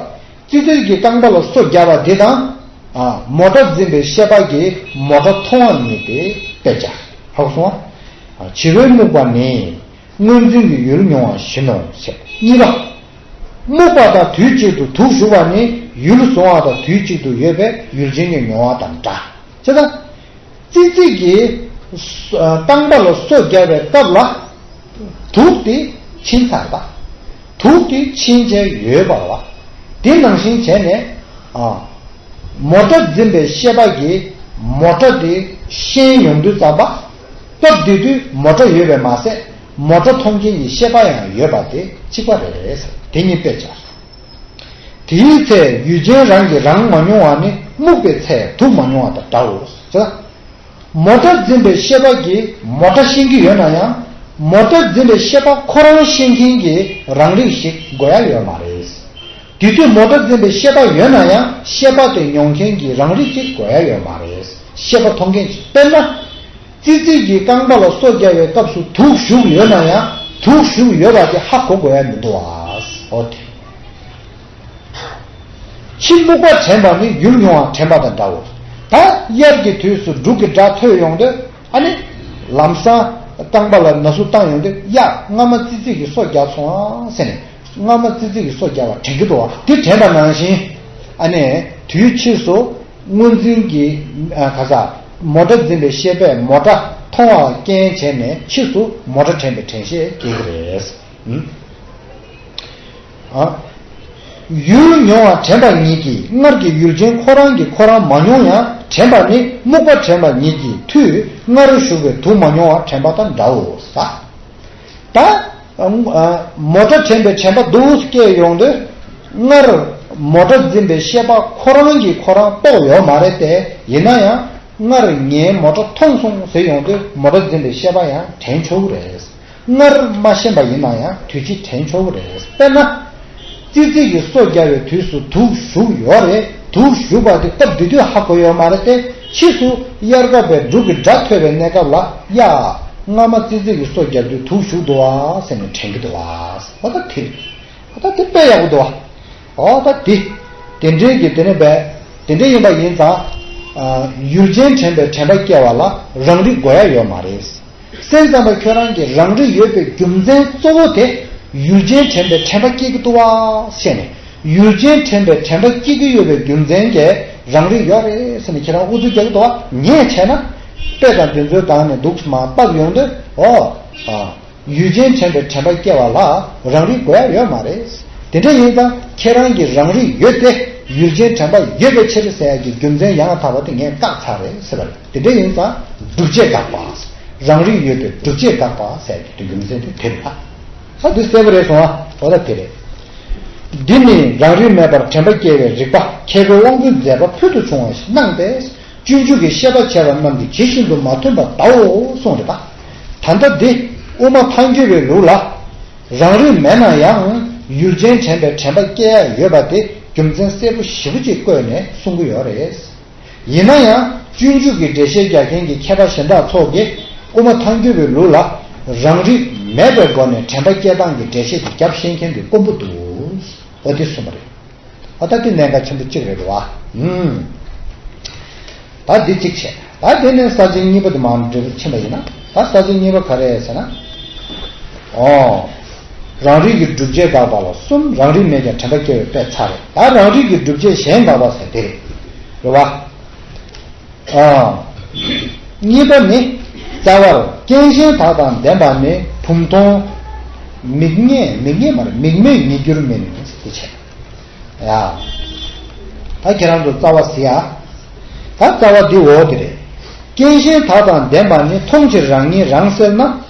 ཙི་ཙི་གིས་རྐང་པ་ལ་སོ་བརྒྱབ་པ་འདི་དང་། ཨ། མོ་ཊ་འཛིན་པའི་ཤེས་པ་གིས་མོ་ཊ་མཐོང་བ་གཉིས་ཏེ་དཔེ་བྱ། ཧ་གོ་སོང་ཨ། བྱི་བའི་རྨུགས་པ་ནི། སྔོ་འཛིན་གྱི་ཡུལ་མྱོང་བ་བཞིན་ནོ་ཞེས། གཉིས་པ། རྨུགས་པ་དང་དུས་གཅིག་ཏུ་དུག་ཞུགས་པ་ནི་ཡུལ་གཟུང་བ་དང་དུས་གཅིག་ཏུ་ཡོད་པའི་ཡུལ་ཅན་གྱི་མྱོང་བ་དང་འདྲ། བྱས་ཙང་། ཙི་ཙི་གིས་རྐང་པ་ལ་སོ་བརྒྱབ་པའི་སྐབས་ལ། དུག་དེ་ཕྱིན་ཚར་བ། དུག་དེ་ཕྱིན་བྱས་ཡོད་པ་བ། དེ་ནང་བཞིན་བྱས་ནས། ཨ། མོ་ཊ་འཛིན་པའི་ཤེས་པ་གིས་མོ་ཊ་དེ་ཤེས་ཡོང་དུས་ཙམ་པ། སྐབས་དེ་དུས་མོ་ཊ་ཡོད་པས་མ་ཟད། མོ་ཊ་མཐོང་མཁན་གྱི་ཤེས་པ་ཡང་ཡོད་པ་དེ་གཅིག་པ་རེད། དེ་གཉིས་དཔེ་བྱ། དེའི་ཚེ་ཡུལ་ཅན་རང་གིས་རང་མ་མྱོང་བ་ནི་རྨུགས་པའི་ཚེ་དུག་མ་མྱོང་བ་དང་འདྲའོ། བྱས་ཙང་། མོ་ཊ་འཛིན་པའི་ཤེས་པ་གིས་མོ་ཊ་ཤེས་ཀྱི་ཡོད་ན་ཡང་། མོ་ཊ་འཛིན་པའི་ཤེས་པ་ཁོ་རང་ཤེས་མཁན་གྱི་རང་རིག་ཞིག་དགོས་ཡ་ཡོད་མ་རེད། དེ་དུས་མོ་ཊ་འཛིན་པའི་ཤེས་པ་ཡོད་ན་ཡང་ཤེས་པ་དེ་མྱོང་མཁན་གྱི་རང་རིག་ཅིག་དགོས་ཡ་ཡོད་མ་རེད། ཤེས་པ་མཐོང་མཁན་ཅིག་དཔེར་ན། ཙི་ཙི་གིས་རྐང་པ་ལ་སོ་བརྒྱབ་པའི་སྐབས་སུ་དུག་ཞུགས་ཡོད་ན་ཡང་དུག་ཞུགས་ཡོད་པ་དེ་ཧ་གོ་དགོས་ཡ་མི་འདུག་ཨ། འོ་དེ། ཕྱི་རྨུགས་པ་དྲན་པ་ནི་ཡུལ་མྱོང་བ་དྲན་པ་དང་འདྲའོ། ད་དབྱར་གྱི་དུས་སུ་འབྲུག་གི་སྒྲ་ཐོས་ཡོང་དུས། ཨ་ནི། ལམ་སང་རྐང་པ་ལ་ན་ཟུག་བཏང་ཡོང་དུས། ཡ། སྔ་མ་ཙི་ཙི་གིས་སོ་བརྒྱབ་སོང་ཨ་ཟེར་ནས། སྔ་མ་ཙི་ཙི་གིས་སོ་བརྒྱབ་པ་དྲན་གྱི་འདུག་བ། དེ་དྲན་པ་ནང་བཞིན། ཨ་ནི། དུས་ཕྱིས་སུ། སྔོ་འཛིན་གྱི། ཨ། ག་ས། མོ་ཊ་འཛིན་པའི་ཤེས་པས་མོ་ཊ་མཐོང་བ་རྐྱེན་བྱས་ནས་ཕྱིས་སུ་མོ་ཊ་དྲན་པའི་དྲན་ཤེས་སྐྱེ་གི་རེད། ཨ། ཡུལ་མྱོང་བ་དྲན་པ་ཉིད་ཀྱིས་སྔར་གྱི་ཡུལ་ཅན་ཁོ་རང་གིས་ཁོ་རང་མ་མྱོང་ཡང་དྲན་པ་ནི་རྨུགས་པ་དྲན་པ་ཉིད་ཀྱིས་དུས་སྔར་ཞུགས་པའི་དུག་མ་མྱོང་བ་དྲན་པ་དང་འདྲའོ། ད། མོ་ཊ་དྲན་པའི་དྲན་པ་འདུག་སྐྱེས་ཡོང་དུས། སྔར་མོ་ཊ་འཛིན་པའི་ཤེས་པ་ཁོ་རང་གིས་ཁོ་རང་རྟོགས་ཡོད་མ་རེད་དེ། ཡིན་ན་ཡང་སྔར་ངས་མོ་ཊ་མཐོང་སོང་ཟེར་ཡོང་དུས་མོ་ཊ་འཛིན་པའི་ཤེས་པ་ཡང་དྲན་ཆོག་གི་རེད། སྔར་མ་ཤེས་པ་ཡིན་ན་ཡང་དུས་ཕྱིས་དྲན་ཆོག་གི་རེད། དཔེར་ན། ཙི་ཙི་གིས་སོ་བརྒྱབ་པའི་དུས་སུ་དུག་ཞུགས་ཡོད་རེད། དུག་ཞུགས་པ་དེ་སྐབས་དེ་དུས་ཧ་གོ་ཡོད་མ་རེད་དེ། ཕྱིས་སུ་དབྱར་ཁ་བའི་འབྲུག་གི་སྒྲ་ཐོས་པའི་གནས་སྐབས་ལ། ཡ། སྔ་མ་ཙི་ཙི་གིས་སོ་བརྒྱབ་དུས་དུག་ཞུགས་འདུག་བ་ཟེར་ནས་དྲན་གྱི་འདུག་བ། འོ་ད་དེ། འོ་ད་དེ་དཔེ་ཡག་པོ་འདུག་བ། འོ་ད་དེ། དེ་འདྲའི་གི་དེ་ནས་བས། དེ་འདྲ་ཡིན་པ་ཡིན་ཙང་། ཡུལ་ཅན་དྲན་པའི་དྲན་པ་སྐྱེ་བ་ལ་རང་རིག་དགོས་ཡ་ཡོད་མ་རེད། སེམས་ཙམ་པ་ཁྱོད་རང་གིས་རང་རིག་ཡོད་པའི་རྒྱུ་མཚན་གཙོ་བོ་དེ་ཡུལ་ཅན་དྲན་པའི་དྲན་པ་སྐྱེ་གི་འདུག་བ་ཟེར་ནས། ཡུལ་ཅན་དྲན་པའི་དྲན་པ་སྐྱེ་གི་ཡོད་པའི་རྒྱུ་མཚན་གྱིས་རང་རིག་ཡོད་རེད་ཟེར་ནས་ཁྱེད་རང་ཨུ་ཚུགས་རྒྱག་གི་འདུག་བ། ངས་བྱས་ན། དཔེ་དང་དེ་ཚོའི་སྒང་ནས་འདུག་མ་བབས་ཡོང་དུས། འོ། ཨ། ཡུལ་ཅན་དྲན་པའི་དྲན་པ་སྐྱེ་བ་ལ་རང་རིག་དགོས་ཡ་ཡོད་མ་རེད། དེ་འདྲ་ཡིན་ཙང་ཁྱེད་རང་གིས་རང་རིག་ཡོད་དེ་ཡུལ་ཅན་དྲན་པ་ཡོད་པའི་ཕྱིར་ཟེར་ཡ་གི་རྒྱུ་མཚན་ཡང་དག་པ་དེ་ངས་བཀག་ཚར་རེད་ཟེར་བ་རེད། དེ་འདྲ་ཡིན་ཙང་སྒྲུབ་བྱེད་དགག་པ། རང་རིག་ཡོད་དེ་སྒྲུབ་བྱེད་དགག་པ་ཟེར་ཡ་གི་རྒྱུ་མཚན་དེ་དེ་རེད་ད། ད་འདི་གསལ་པོ་རེད་སོང་ཨ། འོ་ད་དེ་རེད། འདི་ནི་རང་རིག་མེད་པར་དྲན་པ་སྐྱེ་བའི་རིགས་པ་མཁས་པའི་དབང་པོའི་མཛད་པ་ཕུལ་དུ་བྱུང་བ་ཞིག་སྣང་སྟེ། སྤྱོད་འཇུག་གི་བཤད་པ་བྱས་པ་རྣམས་ཀྱིས་ཇི་བཞིན་དུ་མ་མཐུན་པར་གདའོ་གསུངས་རེད་པ། ད་ལྟ་འདི་དབུ་མ་ཐལ་འགྱུར་བའི་ལུགས་ལ། རང་རིག་མེད་ན་ཡང་ཡུལ་ཅན་དྲན་པའི་དྲན་པ་སྐྱེ་ཡ་ཡོད་པ་དེ་རྒྱུ་མཚན་གསལ་པོ་ཞེ་པོ་ཅིག་བཀོད་ནས་གསུང་གི་ཡོད་རེད། ཡིན་ན་ཡང་སྤྱོད་འཇུག་གི་འགྲེལ་བཤད་རྒྱག་མཁན་གྱི་མཁས་པ་གཞན་དག་ཚོ་གིས་དབུ་མ་ཐལ་འགྱུར་བའི་ལུགས་ལ་རང་རིག་མེད་པའི་སྒོ་ནས་དྲན་པ་སྐྱེ་སྟངས་ཀྱི་འགྲེལ་བཤད་དེ་རྒྱབ་ཤེས་མཁན་དེ་དཀོན་པོ་འདུག་འོ་དེ་གསུངས་པ་རེད། ཨ་ད་དེ་གནད་འགག་ཆེན་པོ་གཅིག་རེད་བ། ཨུམ། ད་འདི་གཅིག་བྱས། ད་དེ་ནས་ས་བཅད་གཉིས་པ་དེ་མར་འགྲོ་ཕྱིན་པ་ཡིན་ན། ད་ས་བཅད་གཉིས་པ་ག་རེ་ཟེར་ན། ཨོ། རང་རིག་གི་སྒྲུབ་བྱེད་དགག་པ་ལ་གསུམ། རང་རིག་མེད་ཀྱང་དྲན་པ་སྐྱེ་བའི་དཔེ་ཚར་རེད། ད་རང་རིག་གི་སྒྲུབ་བྱེད་གཞན་དགག་པ་ཟེར་དེ་རེད། རེད་བ། ཨ། གཉིས་པ་ནི། རྩ་བར་རྐྱེན་གཞན་དག་དང་ལྡན་པ་ནི་བུམ་མཐོང་། མིག་རྙེད། མིག་རྙེད་མ་རེད། མིག་མེད་ཉིད་འགྱུར་མིན་ཟེར་བྱས། ཡ། ད་ཁྱེད་རང་ཚོ་རྩ་བ་གཟིགས་ཡ། ད་རྩ་བ་འདི་འོ་དེ་རེད། རྐྱེན་གཞན་དག་དང་ལྡན་པ་ནི་མཐོང་ཕྱིར་རང་ཉིད་རང་གསལ་ན།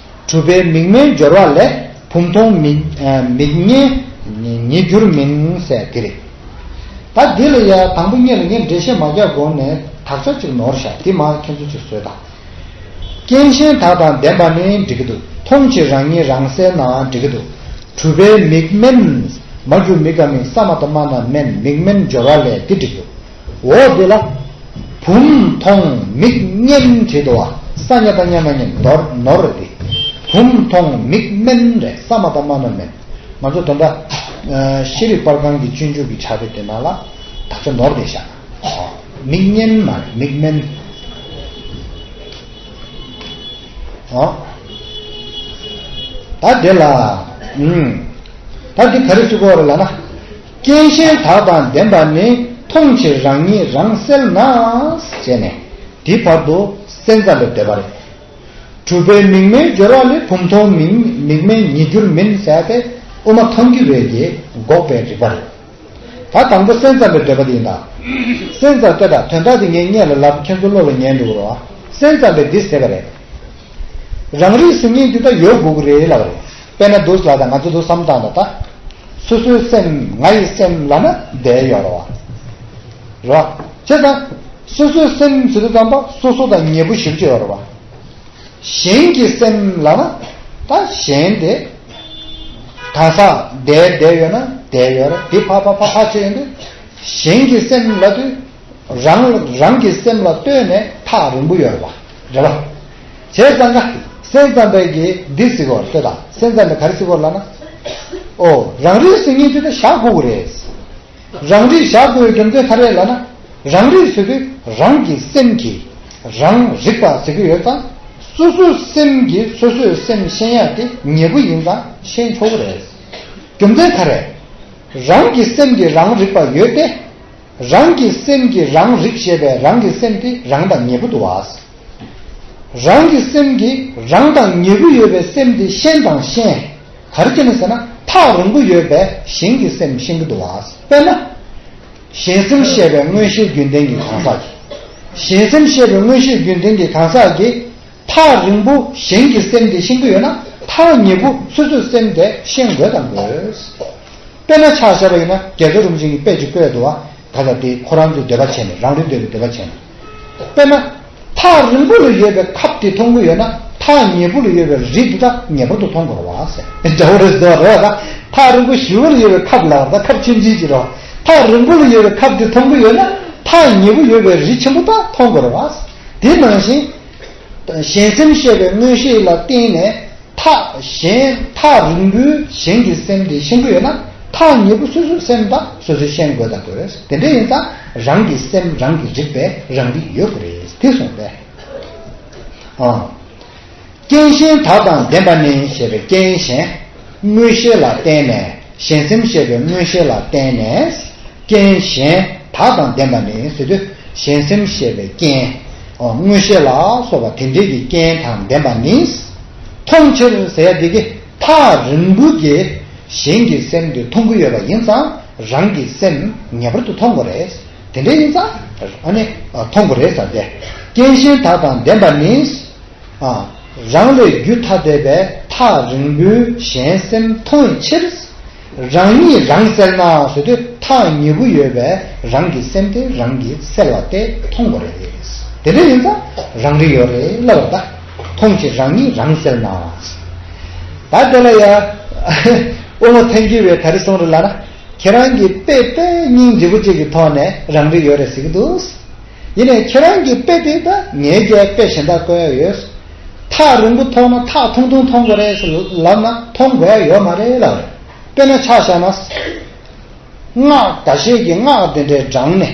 གྲུབ་པའི་མིག་མེད་སྦྱོར་བ་ལས་བུམ་མཐོང་མིག་མིག་རྙེད་ཉིད་འགྱུར་མིན་ཟེར་དེ་རེད། ད་འདི་ལ་ཡ་དང་པོ་ཉིད་ལ་ངས་འགྲེལ་བཤད་མ་རྒྱག་གོང་ནས་དག་ཆ་གཅིག་ནོར་བཞག་དེ་མ་ཁྱེད་ཚོ་གཅིག་བཟོས་དང་། རྐྱེན་གཞན་དག་དང་ལྡན་པ་ནི་འགྲིག་གི་འདུག་མཐོང་ཕྱིར་རང་ཉིད་རང་གསལ་ན་འགྲིག་གི་འདུག་གྲུབ་པའི་མིག་མན། མ་གྱུར་མིག་ག་མིག་ས་མ་ད་མ་ན་མན། མིག་མན་སྦྱོར་བ་ལས་འདི་འགྲིག་འདུག་འོ་འདི་ལ། བུམ་མཐོང་མིག་མཉན་བྲིས་འདུག་བ། ས་ཉ་དང་ཉ་མ་མཉན་ནོར་ནོར་རེད་དེ། བུམ་མཐོང་མིག་དམན་རེད། ས་མ་དང་མ་ན་མན། ང་ཚོ་དོན་དག་ཤེས་རིག་པར་ཁང་གི་སྤྱོད་འཇུག་གི་ཕྱག་དཔེ་དེ་ནང་ལ་དག་ཆ་ནོར་བསྡད་ཤག་མིག་མཉན་མ་རེད། མིག་དམན། ཨོ། ད་དེ་ལ། ཨུམ། ད་འདི་ག་རེ་ཞུ་དགོས་རེད་ལབ་ན། རྐྱེན་གཞན་དག་དང་ལྡན་པ་ནི། མཐོང་ཕྱིར་རང་ཉིད་རང་གསལ་ན། ཟེར་ནས་དེའི་བར་དུ་སེམས་ཙམ་པའི་འདོད་པ་རེད། གྲུབ་པའི་མིག་དམན་སྦྱོར་བ་ལས། བུམ་མཐོང་མིག་མིག་དམན་ཉིད་འགྱུར་མིན་ཟེར་ཏེ། དབུ་མ་ཐང་གི་བས་ཀྱི་འགོག་པའི་རིགས་པ་རེད། ད་དང་པོ་སེམས་ཙམ་པའི་འདོད་པ་དེ་ཡིན་ད། སེམས་ཙམ་ལྟོས་དང་དོན་དག་དེ་ངས་སྔོན་ལ་ལབ། ཁྱེད་ཚོ་བློ་ལ་ཉན་འགྲོ་གི་རེད་བ། སེམས་ཙམ་པའི་འདི་ཟེར་བ་རེད། རང་རིག་གཟུགས་བརྙན་འདི་ད་ཡོད་དགོས་ཀྱི་རེད་ལབ་རེད། དཔེར་ན་འདུག་ལ་ད་ང་ཚོ་འདུག་བསམ་བཏང་ད་ད། སོ་སོའི་སེམས་ང་ཡི་སེམས་ལབ་ན་བསྡད་ཡོད་རེད་བ། རེད་བ། བྱས་ཙང་། སོ་སོའི་སེམས་ཟེར་དུས་ཙམ་པ་སོ་སོ་དང་ཉེ་པོ་ཞེ་པོ་ཅིག་ཡོད་རེད་བ། གཞན་གྱི་སེམས་ལབ་ན། ད་གཞན་དེ། གང་ཟག་བསྡད་བསྡད་ཡོད་ན་བསྡད་ཡོད་རེད། དེ་ཕ་ཕ་ཕ་ཕ་བྱས་ཡོང་དུས། གཞན་གྱི་སེམས་ལབ་དུས། རང་རང་གི་སེམས་ལ་ལྟོས་ནས་ཐག་རིང་པོ་ཡོད་རེད་བ། རེད་བ། བྱས་ཙང་ཀ་སེམས་ཙམ་པའི་གི་འདི་ཟེར་གོ་ལྟོས་དང་། སེམས་ཙམ་པའི་ག་རེ་ཟེར་གོ་ལབ་ན། ཨོ། རང་རིག་གཟུགས་བརྙན་དེ་ད་བཞག་དགོས་ཀྱི་རེད། རང་རིག་བཞག་དགོས་རྒྱུ་མཚན་ག་རེ་ལབ་ན། རང་རིག་ཟེར་དུས་རང་གི་སེམས་ཀྱིས་རང་རིག་པ་ཟེར་གྱི་ཡོད་ཙང་། སོ་སོའི་སེམས་ཀྱིས་སོ་སོའི་སེམས་ཤེས་ཡག་དེ་ཉེ་པོ་ཡིན་ཙང་ཤེས་ཆོག་གི་རེད། རྒྱུ་མཚན་ག་རེ། རང་གི་སེམས་ཀྱིས་རང་རིག་པ་ཡོད་དེ། རང་གི་སེམས་ཀྱིས་རང་རིག་ཅེས་པའི་རང་གི་སེམས་དེ་རང་དང་ཉེ་པོ་འདུག་བ། རང་གི་སེམས་ཀྱིས་རང་དང་ཉེ་པོ་ཡོད་པའི་སེམས་དེ་ཤེས་དང་ཤེས། ག་རེ་བྱས་ནས་ཟེར་ན། ཐག་རིང་པོ་ཡོད་པའི་གཞན་གྱི་སེམས་ཤེས་ཀྱི་འདུག་བ། དཔེར་ན། གཞན་སེམས་ཤེས་པའི་མངོན་ཤེས་རྒྱུན་ལྡན་གྱི་གང་ཟག་གིས། གཞན་སེམས་ཤེས་པའི་མངོན་ཤེས་རྒྱུན་ལྡན་གྱི་གང་ཟག་གིས། ཐག་རིང་པོ་གཞན་གྱི་སེམས་དེ་ཤེས་ཀྱི་ཡོད་ན། ཐག་ཉེ་པོ་སོ་སོའི་སེམས་དེ་ཤེས་དགོས་དང་དགོས། དཔེར་ན་ཆ་བཞག་པ་ཡིན་ན། རྒྱལ་ཚབ་རིན་པོ་ཆེ་གིས་དཔེ་ཅིག་བཀོད་འདུག་བ། ད་ལྟ་དེ་ཁོ་རང་ཚོའི་འདོད་པ་བྱས་ནས། རང་རིག་འདོད་པའི་འདོད་པ་བྱས་ནས། དཔེར་ན། ཐག་རིང་པོ་ལ་ཡོད་པའི་ཁབ་དེ་མཐོང་གི་ཡོད་ན། ཐག་ཉེ་པོ་ལ་ཡོད་པའི་རི་དེ་དག་ངེས་པར་དུ་མཐོང་དགོས་རེད་བ་ཟེར། འདྲ་བོ་རེད་ཟེར་བ་རེད་བ། ད་ཐག་རིང་པོ་ཞེ་པོ་ལ་ཡོད་པའི་ཁབ་ལ། ད་ཁབ་ཆུང་ཆུང་ཅིག་རེད་བ། ཐག་རིང་པོ་ལ་ཡོད་པའི་ཁབ་དེ་མཐོང་གི་ཡོད་ན། ཐག་ཉེ་པོ་ཡོད་པའི་རི་ཆེན་པོ་དག་མཐོང་དགོས་རེད་བ། དེ་ནང་བཞིན། གཞན་སེམས་ཤེས་པའི་མངོན་ཤེས་ལ་བརྟེན་ནས། ཐག་གཞན། ཐག་རིང་པོའི་གཞན་གྱི་སེམས་དེ་ཤེས་ཀྱི་ཡོད་ན། ཐག་ཉེ་པོ་སོ་སོའི་སེམས་དང་སོ་སོས་ཤེས་དགོས་དང་དགོས། དེ་འདྲ་ཡིན་ཙང་རང་གི་སེམས་རང་གིས་རིག་པའི་རང་རིག་ཡོད་དགོས་རེད། དེ་གསུངས་པས། ཨ། རྐྱེན་གཞན་དག་དང་ལྡན་པ་ནི་ཞེས་པའི་རྐྱེན་གཞན། མངོན་ཤེས་ལ་བརྟེན་ནས། གཞན་སེམས་ཤེས་པའི་མངོན་ཤེས་ལ་བརྟེན་ནས། རྐྱེན་གཞན་དག་དང་ལྡན་པ་ནི་ཟེར་དུས། གཞན་སེམས་ཤེས་པའི་རྐྱེན། ཨོ། མངོན་ཤེས་ལ་སོགས་པ་དེ་འདྲའི་གི་རྐྱེན་དང་ལྡན་པ་ནི། མཐོང་ཕྱིར་ཟེར་ཡ་དེ་གི་ཐག་རིང་པོ་གི་གཞན་གྱི་སེམས་དེ་མཐོང་གི་ཡོད་པ་ཡིན་ཙང་རང་གི་སེམས་ངེས་པར་དུ་མཐོང་དགོས་རེད། དེ་འདྲ་ཡིན་ཙང་ཨ་ནི་མཐོང་དགོས་རེད་ཟེར་ཏེ། རྐྱེན་གཞན་དག་དང་ལྡན་པ་ནི། ཨ། རང་ལས་རྒྱུད་ཐ་དད་པའི་ཐག་རིང་པོའི་གཞན་སེམས་མཐོང་བའི་ཕྱིར། རང་ཉིད་རང་གསལ་ན་ཟེར་དུས། ཐག་ཉེ་པོ་ཡོད་པའི་རང་གི་སེམས་དེ་རང་གིས་གསལ་བ་སྟེ་མཐོང་དགོས་རེད། དེ་འདྲ་ཡིན་ཙང་རང་རིག་ཡོད་རེད་ལབ་པ་ད། མཐོང་ཕྱིར་རང་ཉིད་རང་གསལ་ན། ད་དེ་ལ་ཡ། དབུ་མ་ཐལ་འགྱུར་བས་ག་རེ་གསུངས་རེད་ལབ་ན། ཁྱེད་རང་གི་དཔེ་དཔེ་སྙིང་རྗེ་པོ་གཅིག་གི་ཐོག་ནས་རང་རིག་ཡོད་རེད་ཟེར་གྱི་འདུག། ཡིན་ནའི་ཁྱེད་རང་གི་དཔེ་དེ་ད་ངའི་རྒྱལ་དཔེ་གཞན་དག་བཀོད་ཡ་ཡོད། ཐག་རིང་པོ་མཐོང་ན་ཐག་ཐུང་ཐུང་མཐོང་དགོས་རེད་ཟེར་ལབ་ན་མཐོང་དགོས་ཡ་ཡོད་མ་རེད་ལབ་རེད། དཔེར་ན་ཆ་བཞག་ན། སྔགས་འགའ་ཤས་ཀྱིས་སྔགས་དེ་འདྲའི་བགྲངས་ནས།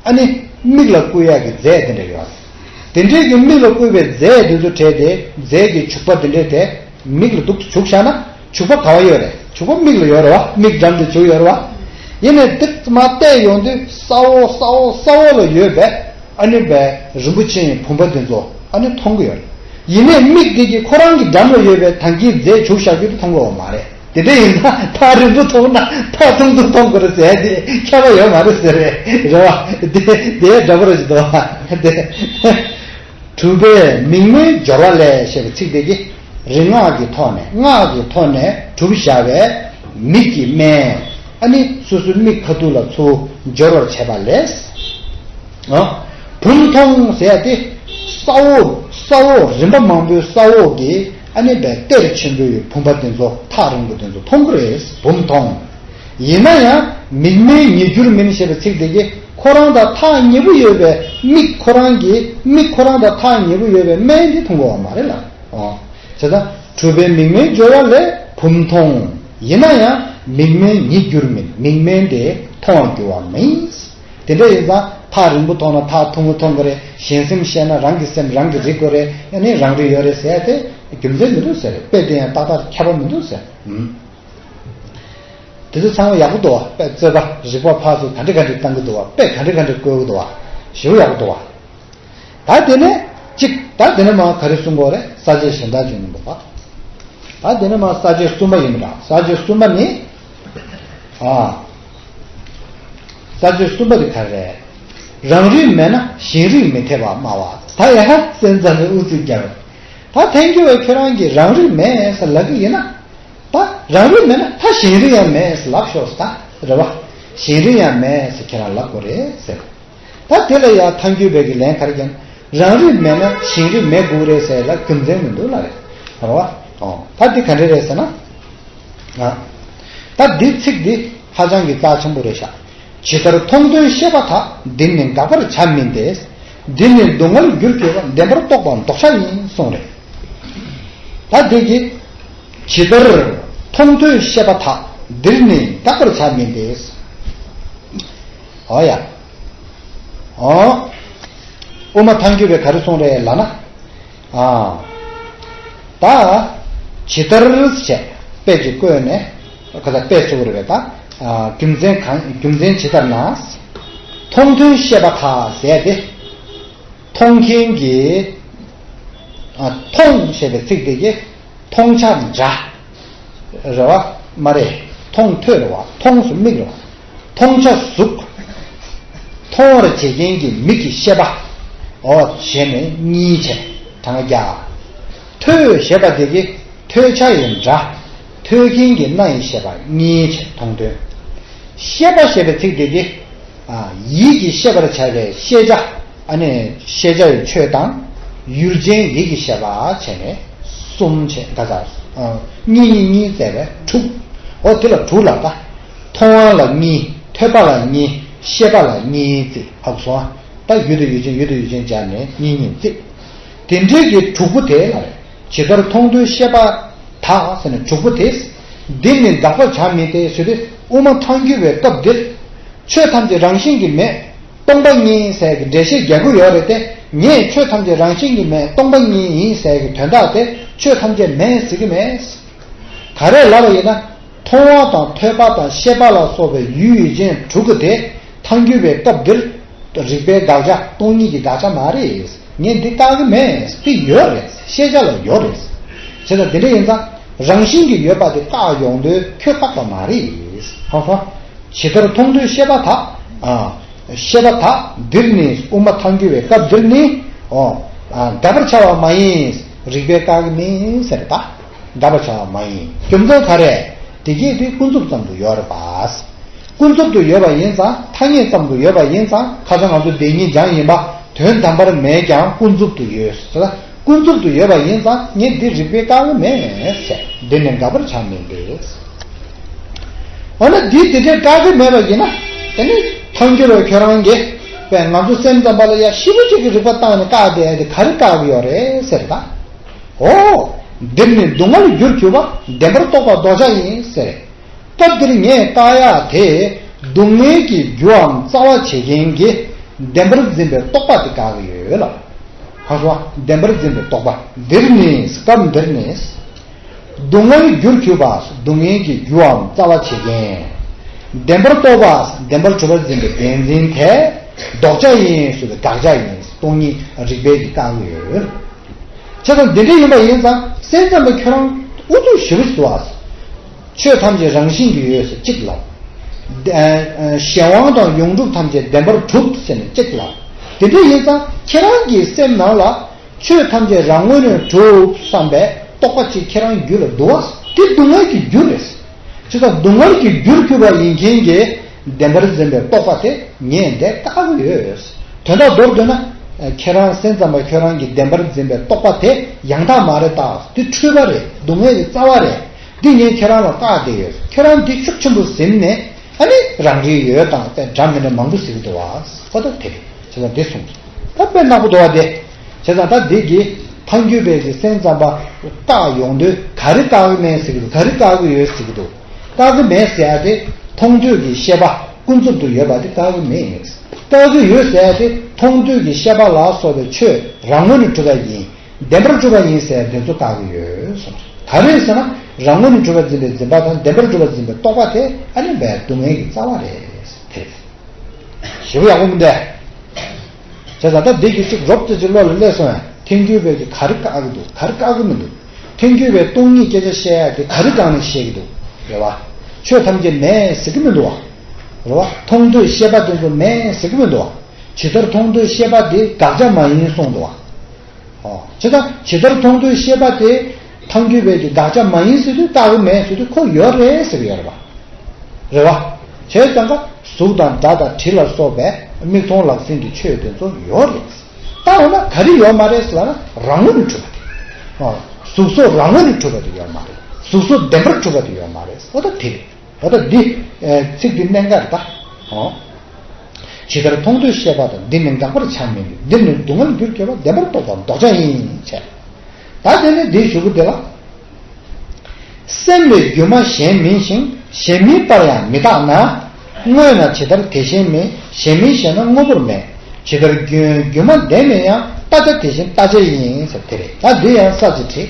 ཨ་ནི་མིག་ལ་བསྐུ་ཡག་གི་རྫས་དེ་འདྲ་ཡོད་རེད། དེ་འདྲའི་གི་མིག་ལ་བསྐུས་པའི་རྫས་དེ་ཚོ་བྲལ་ཏེ་རྫས་ཀྱི་བྱུག་པ་དེ་འདྲ་དེ་མིག་ལ་འདུག་བྱུག་བཞག་ན་བྱུག་པ་ག་བ་ཡོད་རེད། བྱུག་པ་མིག་ལ་ཡོད་རེད་བ། མིག་འགྲམ་དུ་བྱུག་ཡོད་རེད་བ། ཡིན་ནའི་འདི་མར་བལྟས་ཡོང་དུས་ས་འོག་ས་འོག་ས་འོག་ལ་ཡོད་པའི་ཨ་ནི་བའི་རིན་པོ་ཆེའི་བུམ་པ་དེ་ཚོ་ཨ་ནི་མཐོང་གི་ཡོད་རེད། ཡིན་ནའི་མིག་དེ་གིས་ཁོ་རང་གི་འགྲམ་ལ་ཡོད་པའི་ད་གིན་རྫས་བྱུག་བཞག་རྒྱུ་དེ་མཐོང་གི་ཡོད་མ་རེད། དེ་འདྲ་ཡིན་ན་ཐག་རིང་པོ་མཐོང་ན་ཐག་ཐུང་ཐུང་མཐོང་དགོས་རེད་ཟེར་དེ་ཁྱད་པར་ཡོད་མ་རེད་ཟེར་རེད། རེད་བ། དེ་དེ་འདྲ་པོ་རེད་ཅི་འདུག་བ་དེ། གྲུབ་པའི་མིག་དམན་སྦྱོར་བ་ལས་ཞེས་པའི་ཚིག་དེ་གིས་རིག་སྔགས་ཀྱི་ཐོག་ནས་སྔགས་ཀྱི་ཐོག་ནས་གྲུབ་བཞག་པའི་མིག་གི་དམན། ཨ་ནི་སོ་སོའི་མིག་ཁ་ཐུག་ལ་ཚུར་སྦྱོར་བར་བྱེད་པ་ལས། ཨ། བུམ་མཐོང་ཟེར་ཡ་དེ། ས་འོག་ས་འོག་རིམ་པ་མང་པོའི་ས་འོག་གི་ཨ་ནི་བའི་གཏེར་ཆེན་པོའི་བུམ་པ་དེ་ཚོ་ཐག་རིང་པོ་དེ་ཚོ་མཐོང་གི་རེད། བུམ་མཐོང་། ཡིན་ན་ཡང་མིག་དམན་ཉིད་འགྱུར་མིན་ཞེས་པའི་ཚིག་དེ་གིས་ ཁོ་རང་དང་ཐག་ཉེ་པོ་ཡོད་པའི་མིག་ཁོ་རང་གི་མིག་ཁོ་རང་དང་ཐག་ཉེ་པོ་ཡོད་པའི་སྨན་འདི་འཐུང་དགོས་པ་མ་རེད་ལ། ཨོ། བྱས་ཙང་གྲུབ་པའི་མིག་སྨན་སྦྱོར་བ་ལས་བུམ་མཐོང་། ཡིན་ན་ཡང་མིག་སྨན་ཉིད་འགྱུར་མིན། མིག་སྨན་དེ་མཐོང་བར་འགྱུར་བ་མིན། དེ་འདྲ་ཡིན་ཙང་ཐག་རིང་པོ་མཐོང་ན་ཐག་ཐུང་ངུ་མཐོང་གི་རེད། གཞན་སེམས་ཤེས་ན་རང་གི་སེམས་རང་གིས་རིག་དགོས་རེད། ཡང་ནི་རང་རིག་ཡོད་རེད་ཟེར་ཏེ་རྒྱུ་མཚན་མི་འདུག་ཟེར། དཔེ་དེ་ཡང་ཏག་ཏག་ཁྱད་པར་མི་འདུག་ཟེར། ཨུམ། དེ་ཚོ་ཚང་མ་ཡག་པོ་འདུག་བ། དཔེ་རྩོད་པ་རིགས་པ་ཕར་ཚུར་ག་འདྲ་ག་འདྲ་བཏང་གི་འདུག་བ། དཔེ་ག་འདྲ་ག་འདྲ་བཀོད་གི་འདུག་བ། ཞེ་པོ་ཡག་པོ་འདུག་བ། ད་དེ་ནས་གཅིག་ད་དེ་ནས་མ་ག་རེ་གསུང་གི་ཡོད་རེད། ས་བཅད་གཞན་དག་ཅིག་ཡིན་པ། ད་དེ་ནས་མ་ས་བཅད་གསུམ་པ་ཡིན་པ་འདྲ། ས་བཅད་གསུམ་པ་ནི། ཨ། ས་བཅད་གསུམ་པ་དེ་ག་རེ་རེད། རང་རིག་མེད་ན་གཞན་རིག་མི་འཐད་པར་སྨྲ་བ། ད་ཡ་སེམས་ཙམ་ནས་ཨུ་ཚུགས་རྒྱབ། ད་ཐལ་འགྱུར་བས་ཁྱོད་རང་གིས་རང་རིག་མེད་ཟེར་ལབ་ཀྱི་ཡིན་ན། ད་རང་རིག་མེད་ན་ད་གཞན་རིག་ཡང་མེད་ཟེར་ལབ་ཤོག་ཟེར། ད་རེད་བ། གཞན་རིག་ཡང་མེད་ཟེར་ཁྱེད་རང་ལབ་དགོས་རེད་ཟེར། ད་དེ་ལ་ཡང་ཐལ་འགྱུར་བས་ཀྱི་ལན་ག་རེ་བརྒྱབ། རང་རིག་མེད་ན་གཞན་རིག་མེད་དགོས་རེད་ཟེར་ལ་རྒྱུ་མཚན་མི་འདུག་ལ་རེད། རེད་བ། ཨོ། ད་དེ་ག་འདྲ་རེད་ཟེར་ན། ཨ། ད་འདི་ཚིག་འདི་ཧ་ཅང་གི་རྩ་ཆེན་པོ་རེད་ཤག་ཇི་ལྟར་མཐོང་དོན་ཤེས་པ་དག་འདིར་ནི་དགག་པར་བྱ་མིན་ཏེ། འདིར་ནི་སྡུག་བསྔལ་རྒྱུར་གྱུར་པ། བདེན་པར་རྟོགས་པ་ལྡོག་བྱ་ཡིན་གསུངས་རེད། ད་འདི་གི་ཇི་ལྟར་མཐོང་དོན་ཤེས་པ་དག་འདིར་ནི་དགག་པར་བྱ་མིན་ཏེ། ཨོ་ཡ། ཨོ། དབུ་མ་ཐལ་འགྱུར་བས་ག་རེ་གསུངས་རེད་ལབ་ན། ཨ། ད། ཇི་ལྟར་བྱས། དཔེ་ཅིག་བཀོད་ནས། ཁ་ཚ་དཔེ་བཙུགས་རེད་པས་ད། ཨ། རྒྱུ་མཚན་གང་རྒྱུ་མཚན་ཇི་ལྟར་ན། མཐོང་དོན་ཤེས་པ་དག་ཟེར་ཏེ། མཐོང་མཁན་གྱི། ཨ། མཐོང་ཞེས་པའི་ཚིག་དེ་གིས་མཐོང་བྱ་སྒྲ། རེད་བ། མ་རེད། མཐོང་ཐོས་རེད་བ། མཐོང་སོ་མིག་རེད་བ། མཐོང་བྱ་གཟུགས། མཐོང་བར་བྱེད་མཁན་གྱི་མིག་གི་ཤེས་པ། འོ་བྱས་ནས་གཉིས་བྱས་གྲངས་ཀ་བརྒྱ། ཐོས་ཞེས་པ་དེ་གིས་ཐོས་བྱ་ཡི་སྒྲ། ཐོས་མཁན་གྱི་སྣ་ཡི་ཤེས་པ་གཉིས་བྱས་མཐོང་དོན། ཤེས་པ་ཞེས་པའི་ཚིག་དེ་གིས། ཨ། ཡིད་ཀྱིས་ཤེས་པར་བྱ་བའི་ཤེས་བྱ། ཨ་ནི་ཤེས་བྱ་ཡི་ཆོས་དང་། ཡུལ་ཅན་ཡིད་ཀྱི་ཤེས་པ་བྱས་ནས་གསུམ་བྱས་ག་ཚ། ཨ། གཉིས་གཉིས་གཉིས་བཙལ་བས་དྲུག་འོ་དེ་ལ་དྲུག་ལབ་ད། མཐོང་བ་ལ་གཉིས། ཐོས་པ་ལ་གཉིས། ཤེས་པ་ལ་གཉིས་བརྩི་ཧ་གོ་སོང་ཨ། ད་ཡུལ་དང་ཡུལ་ཅན་ཡུལ་དང་ཡུལ་ཅན་སྦྱར་ནས་གཉིས་གཉིས་བརྩི། དེ་འདྲའི་གི་དྲུག་པོ་དེ་ལ་རེད། ཇི་ལྟར་མཐོང་དོན་ཤེས་པ་དག་ཟེར་ནས་དྲུག་པོ་དེ། འདིར་ནི་དགག་པར་བྱ་མིན་ཏེ་ཟེར་དུས་དབུ་མ་ཐལ་འགྱུར་བའི་སྐབས་འདིར། ཆོས་ཐམས་ཅད་རང་བཞིན་གྱིས་མེད། སྟོང་པ་ཉིད་ཟེར་གྱི་འགྲེལ་བཤད་རྒྱག་གི་ཡོད་རེད་དེ། ངས་ཆོས་ཐམས་ཅད་རང་བཞིན་གྱིས་མེད། སྟོང་པ་ཉིད་ཡིན་ཟེར་གྱི་དོན་དག་དེ་ཆོས་ཐམས་ཅད་མེད་ཟེར་གྱི་མེད། ག་རེ་ལབ་པ་ཡིན་ན། མཐོང་བ་དང་ཐོས་པ་དང་ཤེས་པ་ལ་སོགས་པའི་ཡུལ་ཡུལ་ཅན་དྲུག་གི་དེ་ཐལ་འགྱུར་བའི་སྐབས་འདིར། རིགས་པའི་དགག་བྱ་སྟོང་ཉིད་ཀྱི་དགག་བྱ་མ་རེད། ངས་འདི་བཀག་གི་མེད། འདི་ཡོད་རེད། ཤེས་བྱ་ལ་ཡོད་རེད། བྱས་ཙང་འདི་འདྲ་ཡིན་ཙང་རང་བཞིན་གྱིས་ཡོད་པ་དེ་བཀག་ཡོང་དུས་ཁྱོད་བཀག་པ་མ་རེད། ཧ་ཧ། ཇི་ལྟར་མཐོང་དོན་ཤེས་པ་དག་ཨ། ཤེས་པ་དག་འདིར་ནི་དབུ་མ་ཐལ་འགྱུར་བའི་སྐབས་འདིར་ནི། ཨོ། ཨ། དགག་པར་བྱ་བ་མ་ཡིན། རིགས་པས་བཀག་གི་མིན་ཟེར་ད། དགག་པར་བྱ་བ་མ་ཡིན། རྒྱུ་མཚན་ག་རེ། དེ་སྐད་དེ་ཀུན་རྫོབ་ཙམ་དུ་ཡོད་རེད་པ། ཀུན་རྫོབ་ཏུ་ཡོད་པ་ཡིན་ཙང་ཐ་སྙད་ཙམ་དུ་ཡོད་པ་ཡིན་ཙང་ཁ་སང་ང་ཚོ་བདེན་གཉིས་སྦྱངས་ཡིན་པ། དོན་དམ་པར་མེད་ཀྱང་ཀུན་རྫོབ་ཏུ་ཡོད་ཟེར། ཀུན་རྫོབ་ཏུ་ཡོད་པ་ཡིན་ཙང་ངས་འདི་རིགས་པས་བཀག་གི་མེད་ཟེར། འདི་ནི་དགག་པར་བྱ་མིན་ཏེ། འོ་ན་འདི་དེ་འདྲའི་བཀག་གི་མེད་པ་ཡིན་ན། དེ་ནི་ཐལ་འགྱུར་བ་ཁྱོད་རང་གིས་པས་ང་ཚོ་སེམས་ཙམ་པ་ལ་ཡ་ཤི་བོ་གཅིག་གི་རིགས་པ་བཏང་ནས་བཀག་བསྡད་དེ་ག་རེ་བཀག་གི་ཡོད་རེད་ཟེར་ད། ཨོ། འདིར་ནི་སྡུག་བསྔལ་རྒྱུར་གྱུར་པ། བདེན་པར་རྟོགས་པ་ལྡོག་བྱ་ཡིན་ཟེར། སྐབས་འདིར་ངས་བཀག་ཡག་དེ། སྡུག་བསྔལ་གྱི་རྒྱུའམ་རྩ་བ་བྱེད་མཁན་གྱི་བདེན་པར་འཛིན་པའི་རྟོག་པ་དེ་བཀག་གི་ཡོད་ལ། ཧ་གོ། བདེན་པར་འཛིན་པའི་རྟོག་པ། འདིར་ནི་སྐབས་འདིར་ནི། སྡུག་བསྔལ་རྒྱུར་གྱུར་པ། སྡུག་བསྔལ་གྱི་རྒྱུའམ་རྩ་བ་བྱེད་མཁན། བདེན་པར་རྟོགས་པ། བདེན་པར་གྲུབ་པར་འཛིན་པའི་བདེན་འཛིན་དེ། ལྡོག་བྱ་ཡིན་ཟེར་བའི་དགག་བྱ་ཡིན། སྟོང་ཉིད་རིགས་པས་ཀྱིས་བཀག་གི་ཡོད། བྱས་ཙང་འདི་འདྲ་ཡིན་པ་ཡིན་ཙང་སེམས་ཙམ་པ་ཁྱོད་རང་ཨུ་ཚུགས་ཞེ་པོ་ཞིག་འདུག་ཨ། ཆོས་ཐམས་ཅད་རང་བཞིན་གྱིས་ཡོད་ཟེར་གཅིག་ལབ། ཨ། ཨ། གཞན་དབང་དང་ཡོངས་གྲུབ་ཐམས་ཅད་བདེན་པར་གྲུབ་ཟེར་ནས་གཅིག་ལབ། དེ་འདྲ་ཡིན་ཙང་ཁྱེད་རང་གི་སེམས་ནང་ལ་ཆོས་ཐམས་ཅད་རང་ངོས་ནས་གྲུབ་བསམ་པའི་རྟོག་པ་གཅིག་ཁྱེད་རང་རྒྱུད་ལ་འདུག་ཨ། དེ་སྡུག་བསྔལ་གྱི་རྒྱུ་རེད། བྱས་ཙང་སྡུག་བསྔལ་གྱི་རྒྱུར་གྱུར་པ་ཡིན་མཁན་གྱི་བདེན་པར་འཛིན་པའི་རྟོག་པ་དེ་ངས་འདི་བཀག་གི་ཡོད། དོན་དག་མདོར་བསྡུས་ན། ཁྱེད་རང་སེམས་ཙམ་པ་ཁྱོད་རང་གི་བདེན་པར་འཛིན་པའི་རྟོག་པ་དེ་ཡང་དག་མ་རེད་ད། འདི་འཁྲུལ་པ་རེད། སྡུག་བསྔལ་གྱི་རྩ་བ་རེད། འདི་ངས་ཁྱེད་རང་ལ་བཀག་བསྡད་ཡོད། ཁྱེད་རང་འདི་ཤུགས་ཆེན་པོ་ཟིན་ནས་ ཨ་ནི་རང་རིག་ཡོད་དང་དཔེ་འདྲ་མི་འདྲ་མང་པོ་ཟེར་གྱི་འདུག་བ། ཁོ་ད་དེ་རེད། བྱས་ཙང་འདི་གསུངས། ད་དཔེ་ནག་པོ་འདུག་བ་དེ། བྱས་ཙང་ད་འདི་གི་ཐལ་འགྱུར་བའི་གི་སེམས་ཙམ་པ་བཀག་ཡོང་དུས་ག་རེ་བཀག་གི་མེད་ཟེར་གྱི་འདུག་ག་རེ་བཀག་གི་ཡོད་ཟེར་གྱི་འདུག་བཀག་གི་མེད་ཟེར་ཡ་དེ་མཐོང་ཐོས་ཀྱི་ཤེས་པ་ཀུན་རྫོབ་ཏུ་ཡོད་པ་དེ་བཀག་གི་མེད་ཡིན། བཀག་གི་ཡོད་ཟེར་ཡ་དེ་མཐོང་ཐོས་ཀྱི་ཤེས་པ་ལ་སོགས་པའི་ཆོས་རང་ངོས་ནས་གྲུབ་པ་ཡིན། བདེན་པར་གྲུབ་པ་ཡིན་ཟེར་དེ་ཚོ་བཀག་གི་ཡོད་གསུངས། ག་རེ་ཟེར་ན་རང་ངོས་ནས་གྲུབ་པ་འཛིན་པའི་འཛིན་པ་དང་བདེན་པར་གྲུབ་པ་འཛིན་པའི་རྟོག་པ་དེ་ཨ་ནི་བས་སྡུག་བསྔལ་གྱི་རྩ་བ་རེད། དེ་ཞེ་པོ་ཡག་པོ་མི་འདུག་བྱས་ཙང་ད་འདི་གི་གཅིག་རོབ་ཙམ་ཅིག་བློ་ལ་སླེབས་སོང་ཡ། ཐལ་འགྱུར་བའི་གི་ག་རེ་བཀག་གི་འདུག་ག་རེ་བཀག་གི་མི་འདུག་ཐལ་འགྱུར་བའི་སྟོང་ཉིད་སྐད་ཆ་བཤད་ཡ་དེ་ག་རེ་སྒང་ནས་བཤད་ཀྱི་འདུག་རེད་བ། ཆོས་ཐམས་ཅད་མེད་ཟེར་གྱི་མི་འདུག་བ། རེད་བ། མཐོང་ཐོས་ཤེས་པ་དེ་ཚོ་མེད་ཟེར་གྱི་མི་འདུག་བ། ཇི་ལྟར་མཐོང་ཐོས་ཤེས་པ་དེ་དགག་བྱ་མ་ཡིན་གསུངས་འདུག་བ། ཨོ། ཇི་ལྟར་ཇི་ལྟར་མཐོང་ཐོས་ཤེས་པ་དེ་ཐལ་འགྱུར་བའི་གི་དགག་བྱ་མ་ཡིན་ཟེར་དུས་བཀག་གི་མེད་ཟེར་དུས་ཁོ་ཡོད་རེད་ཟེར་གྱི་ཡོད་རེད་བ། རེད་བ། བྱས་ཙང་ཀ་གཟུགས་དང་སྒྲ་དང་དྲི་ལ་སོགས་པའི་མིག་མཐོང་ལག་ཟིན་གྱི་ཆོས་དེ་ཚོ་ཡོད་རེད། ད་འོ་ན་ག་རེ་ཡོད་མ་རེད་ཟེར་ལབ་ན་རང་ངོས་ནས་གྲུབ་པ་དེ། ཨོ། གཟུགས་སོགས་རང་ངོས་ནས་གྲུབ་པ་དེ་ཡོད་མ་རེད། གཟུགས་སོགས་བདེན་པར་གྲུབ་པ་དེ་ཡོད་མ་རེད། འོ་ད་དེ་རེད། ད་ལྟ་འདི། ཚིག་འདི་གནད་འགག་རེད་ད། ཨོ། ཇི་ལྟར་མཐོང་ཐོས་ཤེས་པ་དང་། འདི་ནི་འགག་པར་བྱར་མི་ནུས། འདིར་ནི་སྡུག་བསྔལ་རྒྱུར་གྱུར་པ། བདེན་པར་རྟོགས་པ་ལྡོག་བྱ་ཡིན། བྱས། ད་དེ་ནི་འདིའི་ཞུ་སྐུལ་འདི་ལ། སེམས་ལས་སྒྱུ་མ་གཞན་མིན་ཞིང་། གཞན་མིན་པར་ཡང་མི་རྟག་ན། དངོས་ན་ཇི་ལྟར་དེ་བཞིན་མེད། གཞན་མིན་ཞེ་ན་དངོས་པོར་མེད། ཇི་ལྟར་སྒྱུ་སྒྱུ་མ་བདེན་མིན་ཡང་། རྟག་བྱ་དེ་བཞིན་རྟག་བྱ་ཡིན། ཟེར་དེ་རེད། ད་འདི་ཡང་ས་བཅད་བྲིས།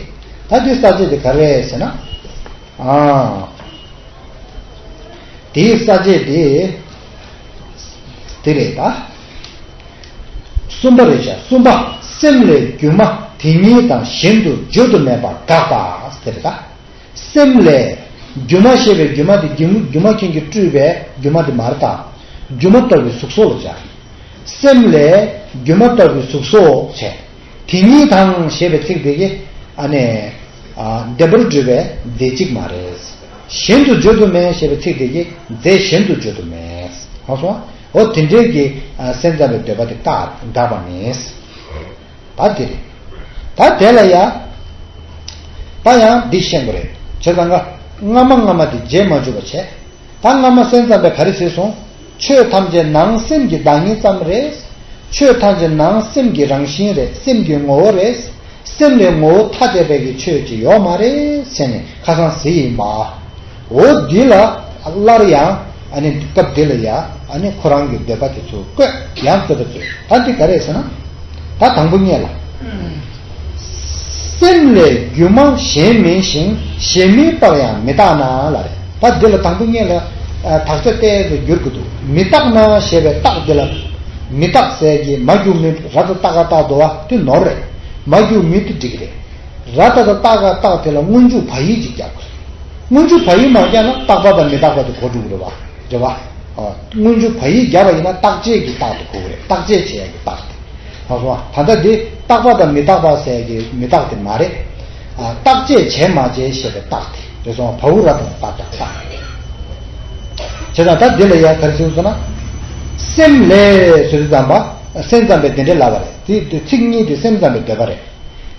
ད་འདི་ས་བཅད་དེ་ག་རེ་རེད་ཟེར་ན། ཨ། དེའི་ས་བཅད་དེ། དེ་རེད་ད། གསུམ་པ་རེད་ཤག་གསུམ་པ། སེམས་ལས་སྒྱུ་མ་དེ་ཉིད་དང་གཞན་དུ་བརྗོད་དུ་མེད་པ་དགག་པ། དེ་རེད་ད། སེམས་ལས། སྒྱུ་མ་ཞེས་པའི་སྒྱུ་མ་དེ་སྒྱུ་སྒྱུ་མ་མཁན་གྱིས་སྤྲུལ་པའི་སྒྱུ་མ་དེ་མ་རེད་ད། སྒྱུ་མ་ལྟ་བུའི་གཟུགས་སོགས་ལ་སྦྱར། སེམས་ལས་སྒྱུ་མ་ལྟ་བུའི་གཟུགས་སོགས་བྱས། དེ་ཉིད་དང་ཞེས་པའི་ཚིག་དེ་གིས་ཨ་ནི། ཨ། བདེན་པར་གྲུབ་པའི་རྫས་གཅིག་མ་རེད། གཞན་དུ་བརྗོད་དུ་མེད་ཞེས་པའི་ཚིག་དེ་གིས་རྫས་གཞན་དུ་བརྗོད་དུ་མེད། ཧ་སོང་། འོ་དེ་འདྲའི་གི་ཨ་སེམས་ཙམ་པའི་འདོད་པ་དེ་བཀག་འགག་པ་མེད། ད་དེ་རེད། ད་དེ་ལ་ཡ། ད་ཡང་འདི་ཤེས་དགོས་རེད། བྱས་ཙང་ཀ་སྔ་མ་སྔ་མ་དེ་རྗེས་མ་འཇུག་པ་བྱས། ད་སྔ་མ་སེམས་ཙམ་པས་ག་རེ་ཟེར་སོང་། ཆོས་ཐམས་ཅད་ནང་སེམས་ཀྱི་བདག་ཉིད་ཙམ་རེད། ཆོས་ཐམས་ཅད་ནང་སེམས་ཀྱི་རང་བཞིན་རེད། སེམས་ཀྱི་ངོ་བོ་རེད། སེམས་ལས་ངོ་བོ་ཐ་དད་པའི་གི་ཆོས་ཅིག་ཡོད་མ་རེད་ཟེར་ནས་ཁ་སང་ཟེར་ཡིན་པ། འོ་འདི་ལ་སླར་ཡང་ཨ་ནི་སྐབས་འདི་ལ་ཡ་ཨ་ནི་ཁོ་རང་གི་འདོད་པ་དེ་ཚོ་བཀོད་ཡང་བཀོད་པ་ཚོས་ད་འདི་ག་རེད་ཟེར་ན། ད་དང་པོ་ཉིད་ལ། སེམས་ལས་སྒྱུ་མ་གཞན་མིན་ཞིང་། གཞན་མིན་པར་ཡང་མི་རྟག་ན་ལ་རེད། ད་འདི་ལ་དང་པོ་ཉིད་ལ་དག་ཆ་ཏོག་ཙམ་བསྒྱུར་དགོས་འདུག་མི་རྟག་ན་ཞེས་པའི་རྟག་འདི་ལ། མི་རྟག་ཟེར་གྱི་མ་རྒྱུ་མི་ར་ད་ཏ་ག་རྟག་འདུག་བ་དེ་ནོར་རེད། མ་རྒྱུ་མི་དེ་འགྲིག་རེད། ར་ད་ད་ཏ་ག་རྟག་དེ་ལ་སྔོན་འཇུག་བ་ཡིག་ཅིག་རྒྱག་དགོས། སྔོན་འཇུག་བ་ཡིག་མ་རྒྱག་ན་རྟག་པ་དང་མི་རྟག་པ་དེ་གོ་འགྲོ་གི་རེད་བ། རེད་བ། ཨ། སྔོན་འཇུག་བ་ཡིག་བརྒྱབ་པ་ཡིན་ན་བརྟག་དཔྱད་ཀྱི་བརྟག་དེ་གོ་གི་རེད། བརྟག་དཔྱད་བྱེད་ཡ་གི་བརྟག་དེ། ཧ་སོང་ཨ། ད་ལྟ་འདི་རྟག་པ་དང་མི་རྟག་པ་ཟེར་ཡ་གི་མི་རྟག་དེ་མ་རེད། ཨ། བརྟག་དཔྱད་བྱས་མ་བྱས་ཞེས་པའི་བརྟག་དེ་རེད་སོང་བ། བའུ་ར་དང་བ་དང་བརྟག་བྱས་ཙང་ད་འདི་ལ་ཡ་ག་རེ་ཟེར་སོང་ན། སེམས་ལས་ཟེར་དུས་ཙམ་པ་སེམས་ཙམ་པས་འདི་འདྲའི་ལབ་པ་རེད། དེ་དེ་ཚིག་གཉིས་དེ་སེམས་ཙམ་པའི་འདོད་པ་རེད།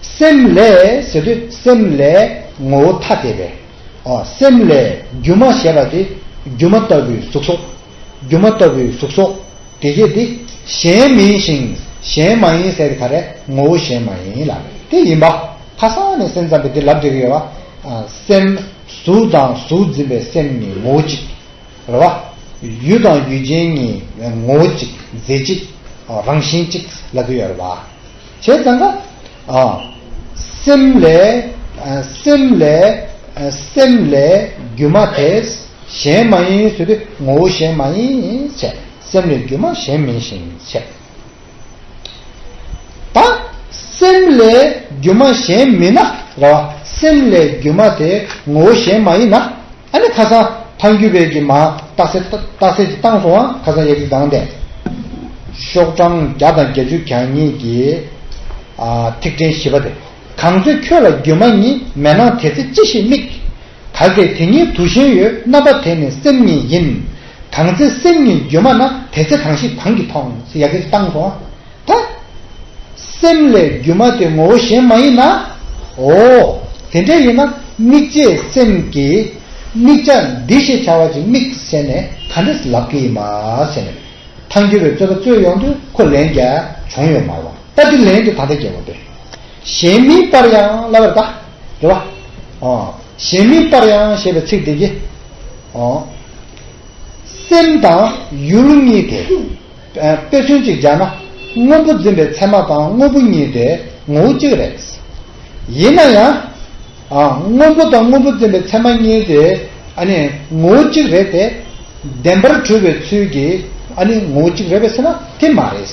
སེམས་ལས་ཟེར་དུས་སེམས་ལས་ངོ་བོ་ཐ་དད་པའི། ཨོ། སེམས་ལས་སྒྱུ་མ་ཞེས་པ་དེ་སྒྱུ་མ་ལྟ་བུའི་གཟུགས་སོགས། སྒྱུ་མ་ལྟ་བུའི་གཟུགས་སོགས་དེ་གས་དེ་གཞན་མིན་ཞིང་གཞན་མ་ཡིན་ཟེར་ག་རེ་ངོ་བོ་གཞན་མ་ཡིན་ལ་དེ་ཡིན་པ། ཁ་སང་ནས་སེམས་ཙམ་པས་དེ་ལབ་བསྡད་ཀྱི་ཡོད་པ། ཨ། སེམས་གཟུགས་དང་གཟུགས་འཛིན་པའི་སེམས་གཉིས་ངོ་བོ་གཅིག་རེད་བ། ཡུལ་དང་ཡུལ་ཅན་གཉིས་ངོ་བོ་གཅིག་རྫས་གཅིག་རང་བཞིན་གཅིག་ལབ་ཀྱི་ཡོད་རེད་བ། བྱས་ཙང་ཀ་ཨ། སེམས་ལས། ཨ། སེམས་ལས། ཨ། སེམས་ལས་སྒྱུ་མ་དེ་གཞན་མ་ཡིན་ཟེར་དུས་ངོ་བོ་གཞན་མ་ཡིན་བྱས། སེམས་ལས་སྒྱུ་མ་གཞན་མིན་ཞིང་བྱས། ད་སེམས་ལས་སྒྱུ་མ་གཞན་མིན་ན་རེད་བ། སེམས་ལས་སྒྱུ་མ་དེ་ངོ་བོ་གཞན་མ་ཡིན་ན། ཨ་ནི་ཁ་སང་ཐལ་འགྱུར་བའི་གི་མ་རྟགས་གསལ་རྟགས་གསལ་ཅིག་བཏང་སོང་ཨ། ཁ་སང་ཡ་གི་སྒང་དེ། ཤོག་གྲངས་བརྒྱ་དང་བརྒྱད་ཅུ་གྱ་གཉིས་ཀྱི། ཨ། ཐིག་ཕྲེང་བཞི་པ་དེ། གང་ཚེ་ཁྱོད་ལ་སྒྱུ་མ་ཉིད། མེད་ན་དེ་ཚེ་ཅི་ཞིག་དམིགས། ག་གེ་དེ་ཉིད་དུ་ཞེན་ཡོད། རྣམ་པ་དེ་ནི་སེམས་ཉིད་ཡིན། གང་ཚེ་སེམས་ཉིད་སྒྱུ་མ་ན། དེ་ཚེ་གང་ཞིག་གང་གིས་མཐོང་། ཟེར་ཡ་གི་བཏང་སོང་ཨ། ད། སེམས་ལས་སྒྱུ་མ་དེ་ངོ་བོ་གཞན་མ་ཡིན་ན། འོ། དེ་འདྲ་ཡིན་ན་དམིགས་བཅས་སེམས་ཀྱི་ དམིགས་བྱ་འདི་ཞེས་བྱ་བ་ཅིག་དམིགས་ཟེར་ནས་ག་འདྲས་ལབ་ཀྱི་ཡིན་མ་ཟེར་ནས། ཐལ་འགྱུར་བའི་རྩོད་པ་རྩོད་ཡོང་དུས་ཁོ་ལན་རྒྱག་བྱུང་ཡོད་མ་རེད་བ། ད་འདི་ལན་དེ་ད་ལྟ་རྒྱག་དགོས་ཏེ། གཞན་མིན་པར་ཡང་ལབ་པ་རེད་ད། རེད་བ། ཨོ། གཞན་མིན་པར་ཡང་ཞེས་པའི་ཚིག་འདི་གིས། ཨོ། སེམས་དང་ཡུལ་གཉིས་ཏེ། ཨ། དཔེ་མཚོན་ཅིག་སྦྱར་ན། སྔོན་པོ་འཛིན་པའི་ཚད་མ་དང་དངོས་པོ་གཉིས་ཏེ་ངོ་བོ་གཅིག་རེད། ཡིན་ན་ཡང་། ཨ། སྔོན་པོ་དང་སྔོན་པོ་འཛིན་པའི་ཚད་མ་གཉིས་ཏེ། ཨ་ནི་ངོ་བོ་གཅིག་རེད་དེ། བདེན་པར་གྲུབ་པའི་ཚུལ་གྱིས། ཨ་ནི་ངོ་བོ་གཅིག་རེད་པས་ཟེར་ན་དེ་མ་རེད།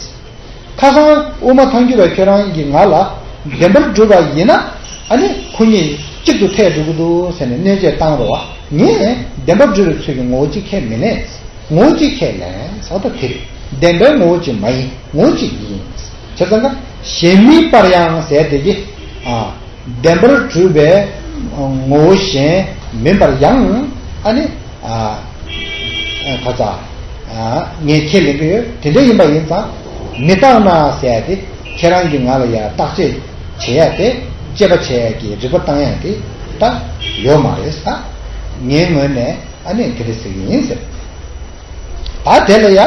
ཁ་སང་དབུ་མ་ཐལ་འགྱུར་བ་ཁྱོད་རང་གིས་ང་ལ་བདེན་པར་གྲུབ་པ་ཡིན་ན། ཨ་ནི་ཁོ་གཉིས་གཅིག་ཏུ་ཐལ་འགྲོ་གི་འདུག་ཟེར་ནས་གནོད་བྱེད་བཏང་རོགས། ངས་བདེན་པར་གྲུབ་པའི་ཚུལ་གྱིས་ངོ་བོ་གཅིག་ཁས་མི་ལེན། ངོ་བོ་གཅིག་ཁས་ལེན་ཟེར་བ་ད་དེ་རེད། བདེན་པའི་ངོ་བོ་གཅིག་མ་ཡིན། ངོ་བོ་གཅིག་ཡིན། བྱས་ཙང་ཀ་གཞན་མིན་པར་ཡང་ཟེར་དེ་གི། ཨ། བདེན་པར་གྲུབ་པའི་ངོ་བོ་གཞན་མིན་པར་ཡང་། ཨ་ནི། ཨ། ཁ་ཚ། ཨ། ངས་ཁས་ལེན་གྱི་ཡོད། དེ་འདྲ་ཡིན་པ་ཡིན་ཙང་། མི་རྟག་ན་ཟེར་ཏེ་ཁྱེད་རང་གིས་ང་ལ་ཡ་བརྟག་དཔྱད་བྱེད་ཡ་དེ། དཔྱད་པ་བྱེད་ཡ་གི་རིག་པ་བཏང་ཡ་དེ་ད་ཡོད་མ་རེད་ད། ངའི་ངོས་ནས་ཨ་ནི་དེ་འདྲ་ཟེར་གྱི་ཡིན་ཟེར། ད་དེ་ལ་ཡ་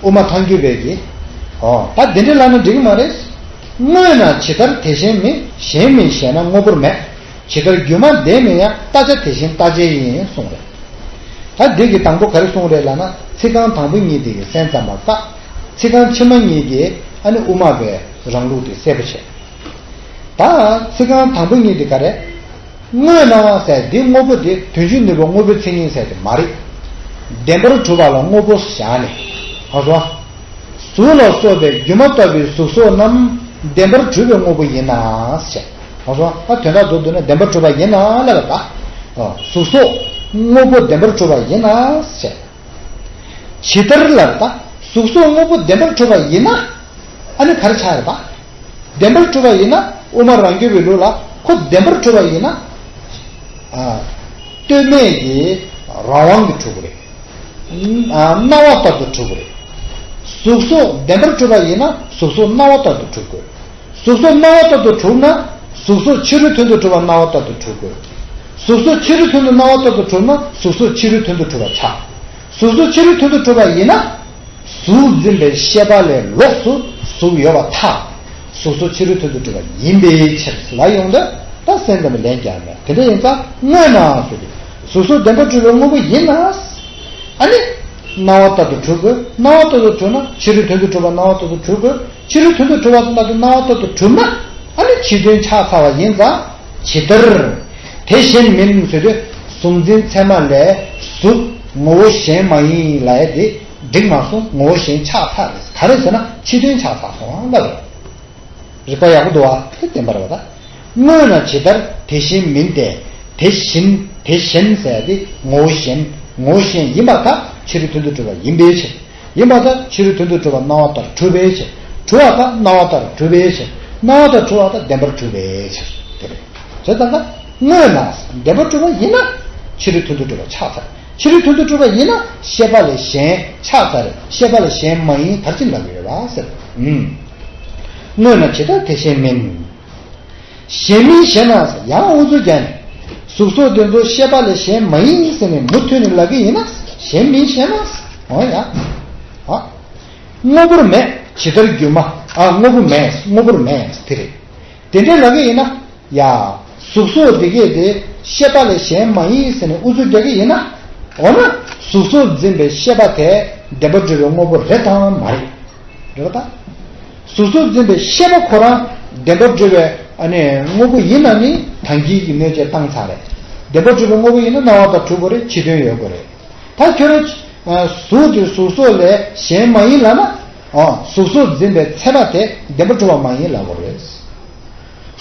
དབུ་མ་ཐལ་འགྱུར་བས་ཀྱིས། ཨོ། ད་དེ་འདྲ་ལབ་ན་འགྲིག་གི་མ་རེད། སྔོ་ན་ཇི་ལྟར་དེ་བཞིན་མིན། གཞན་མིན་ཞེ་ན་དངོས་པོར་མེད། ཇི་ལྟར་སྒྱུ་མ་བདེན་མིན་ཡང་། རྟག་ཆ་དེ་བཞིན་རྟག་ཆའི་ཡིན་གསུངས་རེད། ད་འདི་གི་དང་པོ་ག་རེ་གསུངས་རེད་ལབ་ན། ཚིག་རྐང་དང་པོ་གཉིས་དེ་གི་སེམས་ཙམ་པ་བཀག། ཚིག་རྐང་ཕྱི་མ་གཉིས་ཀྱིས་ཨ་ནི་དབུ་མ་པའི་རང་ལུགས་དེ་གསལ་པོ་བྱས། ད་ཚིག་རྐང་དང་པོ་གཉིས་དེ་ག་རེ། སྔོ་ན་ཟེར་འདི་དངོས་པོ་དེ་དོན་སྤྱིའི་ནུས་པ་དངོས་པོའི་མཚན་ཉིད་ཟེར་དེ་མ་རེད། བདེན་པར་གྲུབ་པ་ལ་དངོས་པོ་བཞག་ནས། ཧ་གོ། གཟུགས་ལ་སོགས་པའི་སྒྱུ་མ་ལྟ་བུའི་གཟུགས་སོགས་རྣམས་བདེན་པར་གྲུབ་པའི་དངོས་པོ་ཡིན་ན་ཟེར། ཧ་གོ། ད་དོན་དག་མདོར་བསྡུས་ན་བདེན་པར་གྲུབ་པ་ཡིན་ན་ལབ་པ་ད། གཟུགས་སོགས་དངོས་པོ་བདེན་པར་གྲུབ་པ་ཡིན་ན་ཟེར། ཇི་ལྟར་ལབ་ད། གཟུགས་སོགས་དངོས་པོ་བདེན་པར་གྲུབ་པ་ཡིན་ན། ཨ་ནི་ག་རེ་ཆགས་རེད་པ། བདེན་པར་གྲུབ་པ་ཡིན་ན། དབུ་མ་རང་རྒྱུད་པའི་ལུགས་ལ་ཁོ་བདེན་པར་གྲུབ་པ་ཡིན་ན། ཨ། ལྟོས་མེད་ཀྱི་རང་དབང་གིས་གྲུབ་ཀྱི་རེད། ཨ། སྣང་བ་ལྟར་དུ་གྲུབ་ཀྱི་རེད། གཟུགས་སོགས་བདེན་པར་གྲུབ་པ་ཡིན་ན་གཟུགས་སོགས་སྣང་བ་ལྟར་དུ་གྲུབ་དགོས། གཟུགས་སོགས་སྣང་བ་ལྟར་དུ་གྲུབ་ན། གཟུགས་སོགས་ཕྱི་རོལ་དོན་དུ་གྲུབ་པ་སྣང་བ་ལྟར་དུ་གྲུབ་དགོས། གཟུགས་སོགས་ཕྱི་རོལ་དོན་དུ་སྣང་བ་ལྟར་དུ་གྲུབ་ན་གཟུགས་སོགས་ཕྱི་རོལ་དོན་དུ་གྲུབ་པ་ཆགས། གཟུགས་སོགས་ཕྱི་རོལ་དོན་དུ་གྲུབ་པ་ཡིན་ན། གཟུགས་འཛིན་པའི་ཤེས་པ་ལས་ལོགས་སུ་གཟུགས་ཡོད་པར་ཐལ། གཟུགས་སོགས་ཕྱི་རོལ་དོན་དུ་གྲུབ་པ་ཡིན་པའི་ཕྱིར་ལ་ཡོང་དུས། ད་སེམས་ཙམ་པའི་ལན་རྒྱག་མེད། དེ་འདྲ་ཡིན་ཙང་སྔོ་ན་ཟེར་ཏེ། གཟུགས་སོགས་བདེན་པར་གྲུབ་པའི་དངོས་པོ་ཡིན་ན། ཨ་ནི། སྣང་བ་ལྟར་དུ་གྲུབ་དགོས། སྣང་བ་ལྟར་དུ་གྲུབ་ན་ཕྱི་རོལ་དོན་དུ་གྲུབ་པ་སྣང་བ་ལྟར་དུ་གྲུབ་དགོས། ཕྱི་རོལ་དོན་དུ་གྲུབ་པ་ལྟར་དུ་སྣང་བ་ལྟར་དུ་གྲུབ་ན། ཨ་ནི་ཕྱི་དོན་ཆགས་ཚར་བ་ཡིན་ཙང་། ཇི་ལྟར། དེ་བཞིན་མིན་ཟེར་དུས། གཟུགས་འཛིན་ཚད་མ་ལས་གཟུགས་ངོ་བོ་གཞན་མ་ཡིན་ལབ་ཡ་དེ་འགྲིག་མ་སོང་། ངོ་བོ་གཞན་ཆགས་ཚར་རེད། ག་རེ་ཟེར་ན་ཕྱི་དོན་ཆགས་ཚར་སོང་ལབ་རེད། རིག་པ་ཡག་པོ་འདུག་བ། དེ་བདེན་པ་རེད་པ་ད། སྔོ་ན་ཇི་ལྟར་དེ་བཞིན་མིན་ཏེ། དེ་བཞིན་དེ་བཞིན་ཟེར་ཡ་དེ་ངོ་བོ་གཞན། ངོ་བོ་གཞན་ཡིན་པར་ཐལ། ཕྱི་རོལ་དོན་དུ་གྲུབ་པ་ཡིན་པའི་ཕྱིར། ཡིན་པར་ཐལ། ཕྱི་རོལ་དོན་དུ་གྲུབ་པ་སྣང་བ་ལྟར་གྲུབ་པའི་ཕྱིར། གྲུབ་པར་ཐལ། སྣང་བ་ལྟར་གྲུབ་པའི་ཕྱིར། སྣང་བ་ལྟར་གྲུབ་པར་ཐལ། བདེན་པར་གྲུབ་པའི་ཕྱིར། དེ་རེད། བྱས་ཙང་ཀ་སྔོ་ན་བདེན་པར་གྲུབ་པ་ཡིན་ན་ཕྱི་རོལ་དོན་དུ་གྲུབ་པ་ཆགས་ཚར། ཕྱི་རོལ་དོན་དུ་གྲུབ་པ་ཡིན་ན་ཤེས་པ་ལས་གཞན་ཆགས་ཚར། ཤེས་པ་ལས་གཞན་མ་ཡིན་ད་ཅི་ལབ་ཀྱི་ཡོད་པ་ཟེར། ཨུམ། སྔོ་ན་ཇི་ལྟར་དེ་བཞིན་མིན། གཞན་མིན་ཞེ་ན། ཡང་ཨུ་ཚུགས་རྒྱག་ནས། གཟུགས་སོགས་དེ་ཚོ་ཤེས་པ་ལས་གཞན་མ་ཡིན་ཟེར་ནས་མུ་མཐུད་ནས་ལབ་ཀྱི་ཡིན་ན། གཞན་མིན་ཞེ་ན། འོ་ཡ། ཨ། དངོས་པོར་མེད། ཇི་ལྟར་སྒྱུ་མ། ཨ། དངོས་པོ་མེད། དངོས་པོར་མེད་དེ་རེད། དེ་འདྲ་ལབ་ཀྱི་ཡིན་ན། ཡ། གཟུགས་སོགས་དེ་གས་དེ་ཤེས་པ་ལས་གཞན་མ་ཡིན་ཟེར་ནས་ཨུ་ཚུགས་རྒྱག་གི་ཡིན་ན། འོ་ན་གཟུགས་སོགས་འཛིན་པའི་ཤེས་པ་དེ་བདེན་པར་གྲུབ་པའི་དངོས་པོ་རེད་དམ་མ་རེད། རེད་པ་ད། གཟུགས་སོགས་འཛིན་པའི་ཤེས་པ་ཁོ་རང་བདེན་པར་གྲུབ་པའི་ཨ་ནི་དངོས་པོ་ཡིན་ན་ནི་ཐལ་འགྱུར་གྱི་གནོད་བྱེད་བཏང་ཚར་རེད། བདེན་པར་གྲུབ་པའི་དངོས་པོ་ཡིན་ན་སྣང་བ་དང་གྲུབ་དགོས་རེད། ཕྱི་དོན་ཡོད་དགོས་རེད། ད་ཁྱོད་རང་། ཨ། གཟུགས་དེ་གཟུགས་སོགས་ལས་གཞན་མ་ཡིན་ལབ་ན། ཨ། གཟུགས་སོགས་འཛིན་པའི་ཚད་མ་དེ་བདེན་པར་གྲུབ་པ་མ་ཡིན་ལབ་དགོས་རེད།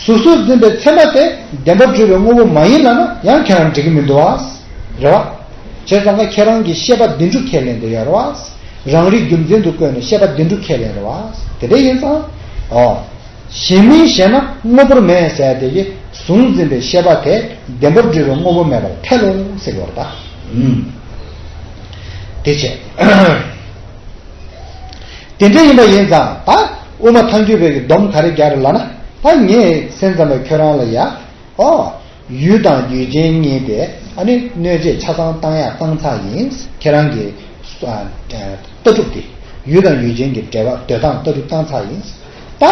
གཟུགས་སོགས་འཛིན་པའི་ཚད་མ་དེ་བདེན་པར་གྲུབ་པའི་དངོས་པོ་མ་ཡིན་ལབ་ན་ཡང་ཁྱེད་རང་འགྲིག་གི་མི་འདུག་བ། རེད་བ། བྱས་ཙང་ཀ་ཁྱེད་རང་གིས་ཤེས་པ་བདེན་གྲུབ་ཁས་ལེན་དེ་ཡོད་རེད་བ། རང་རིག་རྒྱུ་མཚན་དུ་བཀོད་ནས་ཤེས་པ་བདེན་གྲུབ་ཁས་ལེན་རེད་བ། དེ་འདྲ་ཡིན་ཙང་། ཨོ། གཞན་མིན་ཞེ་ན་དངོས་པོར་མེད་ཟེར་དེ་གི་གཟུགས་འཛིན་པའི་ཤེས་པ་དེ་བདེན་པར་གྲུབ་པའི་དངོས་པོ་མེད་པར་ཐལ་ལོ་ཟེར་བ་རེད་ད། ཨུམ། དེ་བྱས། དེ་འདྲ་ཡིན་པ་ཡིན་ཙང་ད་དབུ་མ་ཐལ་འགྱུར་བས་ཀྱི་སྡོམ་ག་རེ་རྒྱག་རེད་ལབ་ན། ད་ངས་སེམས་ཙམ་པའི་ཁྱོད་རང་ལ་ཡ། ཨོ། ཡུལ་དང་ཡུལ་ཅན་གཉིས་དེ་ཨ་ནི་གནོད་བྱེད་ཆ་ཚང་བཏང་ཡག་བཏང་ཚར་ཡིན། ཁྱེད་རང་གི་ཨ་ལྟ་གྲུབ་དེ་ཡུལ་དང་ཡུལ་ཅན་གྱི་འབྲེལ་བ་འདོད་སྟངས་ལྟ་གྲུབ་བཏང་ཚར་ཡིན། ད་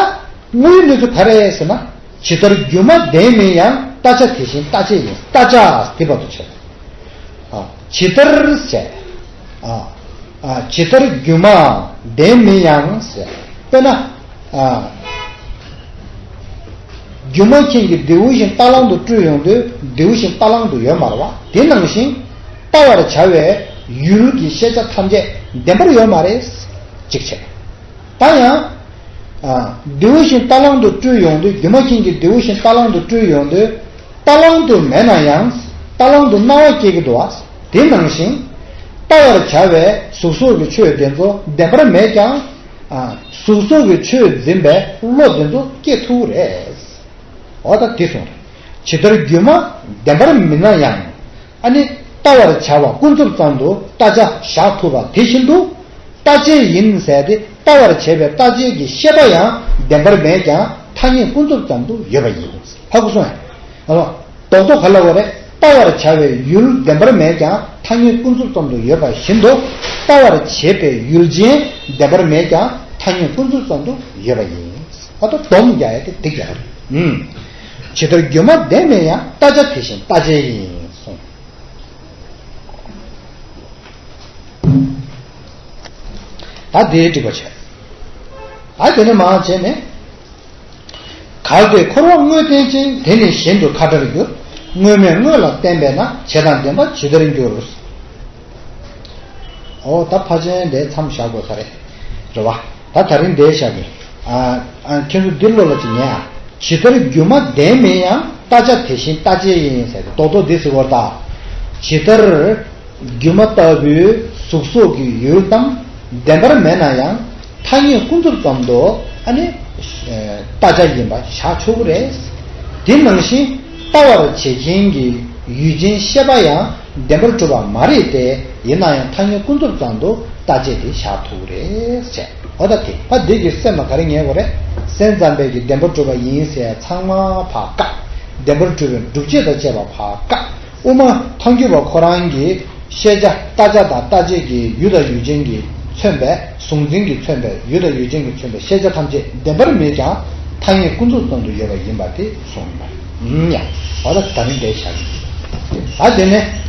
དངོས་ཡོད་གནས་ཚུལ་ག་རེ་ཟེར་ན། ཇི་ལྟར་སྒྱུ་མ་བདེན་མིན་ཡང་། ལྟ་བྱ་དེ་བཞིན་ལྟ་བྱེད་ཡིན། ལྟ་བྱ་དེ་བར་དུ་བྱེད། ཨ། ཇི་ལྟར་བྱས། ཨ། ཨ། ཇི་ལྟར་སྒྱུ་མ་བདེན་མིན་ཡང་ཟེར། དཔེར་ན། ཨ། སྒྱུ་མ་མཁན་གྱིས་མདེའུ་བཞིན་རྟ་གླང་དུ་སྤྲུལ་ཡོང་དུས་མདེའུ་བཞིན་རྟ་གླང་དུ་ཡོད་མ་རེད་བ། དེ་ནང་བཞིན་ལྟ་བར་བྱ་བའི་ཡུལ་གྱི་ཤེས་བྱ་ཐམས་ཅད་བདེན་པར་ཡོད་མ་རེད། གཅིག་བྱས། ད་ཡང་། ཨ། མདེའུ་བཞིན་རྟ་གླང་དུ་སྤྲུལ་ཡོང་དུས། སྒྱུ་མ་མཁན་གྱིས་མདེའུ་བཞིན་རྟ་གླང་དུ་སྤྲུལ་ཡོང་དུས། རྟ་གླང་དུ་མེད་ན་ཡང་རྟ་གླང་དུ་སྣང་བ་སྐྱེ་གི་འདུག་བ། དེ་ནང་བཞིན་ལྟ་བར་བྱ་བའི་གཟུགས་སོགས་ཀྱི་ཆོས་དེ་ཚོ་བདེན་པར་མེད་ཀྱང་། ཨ། གཟུགས་སོགས་ཀྱི་ཆོས་འཛིན་པའི་བློ་དེ་ཚོ་སྐྱེ་ཐུབ་རེད། འོ་ད་དེ་གསུངས་རེད། ཇི་ལྟར་སྒྱུ་མ་བདེན་པར་མིན་ན་ཡང་། ཨ་ནི་ལྟ་བར་བྱ་བ་ཀུན་རྫོབ་ཙམ་དུ་ལྟ་བྱ་བཞག་ཐུབ་པ་དེ་བཞིན་དུ། ལྟ་བྱེད་ཡིན་ཟེར་ཏེ་ལྟ་བར་བྱེད་པའི་ལྟ་བྱེད་ཀྱི་ཤེས་པ་ཡང་བདེན་པར་མེད་ཀྱང་ཐ་སྙད་ཀུན་རྫོབ་ཙམ་དུ་ཡོད་པ་ཡིན། ཧ་གོ་སོང་ངས། ཨ། རྡོག་རྡོག་ག་ལ་བ་རེད། ལྟ་བར་བྱ་བའི་ཡུལ་བདེན་པར་མེད་ཀྱང་ཐ་སྙད་ཀུན་རྫོབ་ཙམ་དུ་ཡོད་པ་བཞིན་དུ། ལྟ་བར་བྱེད་པའི་ཡུལ་ཅན་བདེན་པར་མེད་ཀྱང་ཐ་སྙད་ཀུན་རྫོབ་ཙམ་དུ་ཡོད་པ་ཡིན། ཨ། ད་སྡོམ་རྒྱག་ཡ་དེ་འགྲིག་རྒྱག་རེད། ཨུམ། ཇི་ལྟར་སྒྱུ་མ་བདེན་མིན་ཡང་། ལྟ་བྱ་དེ་བཞིན་ལྟ་བྱེད་ཡིན་གསུངས། ད་དེའི་འགྲིག་པ་བྱས། ད་དེ་ནས་མར་བྱས་ནས། གལ་ཏེ་འཁོར་བ་དངོས་བསྟན་ཅིང་། དེ་ནི་གཞན་དུ་ཁ་བྲལ་འགྱུར། དངོས་མེད་དངོས་ལ་བརྟེན་པས་ན། བྱས་དང་བདེན་པ་ཇི་ལྟར་འགྱུར། ཨོ་ད་ཕལ་ཆེར་འདི་མཚམས་བཞག་དགོས་ས་རེད། རེད་བ། ད་ད་རིང་འདི་བཞག་གི། ཨ། ཨ། ཁྱེད་ཚོ་འདི་བློ་ལ་ཅིག་ཉན་ཨ། ཇི་ལྟར་སྒྱུ་མ་བདེན་མིན་ཡང་། ལྟ་བྱ་དེ་བཞིན་ལྟ་བྱེད་ཡིན་ཟེར་ཏེ་རྡོག་རྡོག་འདི་ཟེར་བར་ད། ཇི་ལྟར་སྒྱུ་མ་ལྟ་བུའི་གཟུགས་སོགས་ཀྱི་ཡུལ་རྣམས་བདེན་པར་མེད་ན་ཡང་། ཐ་སྙད་ཀུན་རྫོབ་ཙམ་དུ་ཨ་ནི་ལྟ་བྱ་ཡིན་པ་བཞག་ཆོག་གི་རེད། དེ་ནང་བཞིན་ལྟ་བར་བྱེད་མཁན་གྱི་ཡུལ་ཅན་ཤེས་པ་ཡང་བདེན་པར་གྲུབ་པ་མ་རེད་དེ། ཡིན་ན་ཡང་ཐ་སྙད་ཀུན་རྫོབ་ཙམ་དུ་ལྟ་བྱེད་དེ་བཞག་ཐུབ་ཀྱི་རེད་ཟེར། འོ་ད་དེ་ད་འདི་གི་སེམས་ལ་ག་རེ་ངེས་དགོས་རེད། སེམས་ཙམ་པས་ཀྱི་བདེན་པར་གྲུབ་པ་ཡིན་ཟེར་ཚང་མ་ཕར་བཀག་བདེན་པར་གྲུབ་པའི་སྒྲུབ་བྱེད་དང་བཅས་པ་ཕར་བཀག་དབུ་མ་ཐལ་འགྱུར་བ་ཁོ་རང་གི་ཤེས་བྱ་ལྟ་བྱ་དང་ལྟ་བྱེད་ཀྱི་ཡུལ་དང་ཡུལ་ཅན་གྱིས་མཚོན་པའི་གཟུང་འཛིན་གྱིས་མཚོན་པའི་ཡུལ་དང་ཡུལ་ཅན་གྱིས་མཚོན་པའི་ཤེས་བྱ་ཐམས་ཅད་བདེན་པར་མེད་ཀྱང་ཐ་སྙད་ཀུན་རྫོབ་ཙམ་དུ་ཡོད་པ་ཡིན་པ་དེ་གསུངས་ཡོད་པ་རེད། ཡང་། འོ་ད་ད་རིང་འདི་བཞག་གི། ད་དེ་ནས་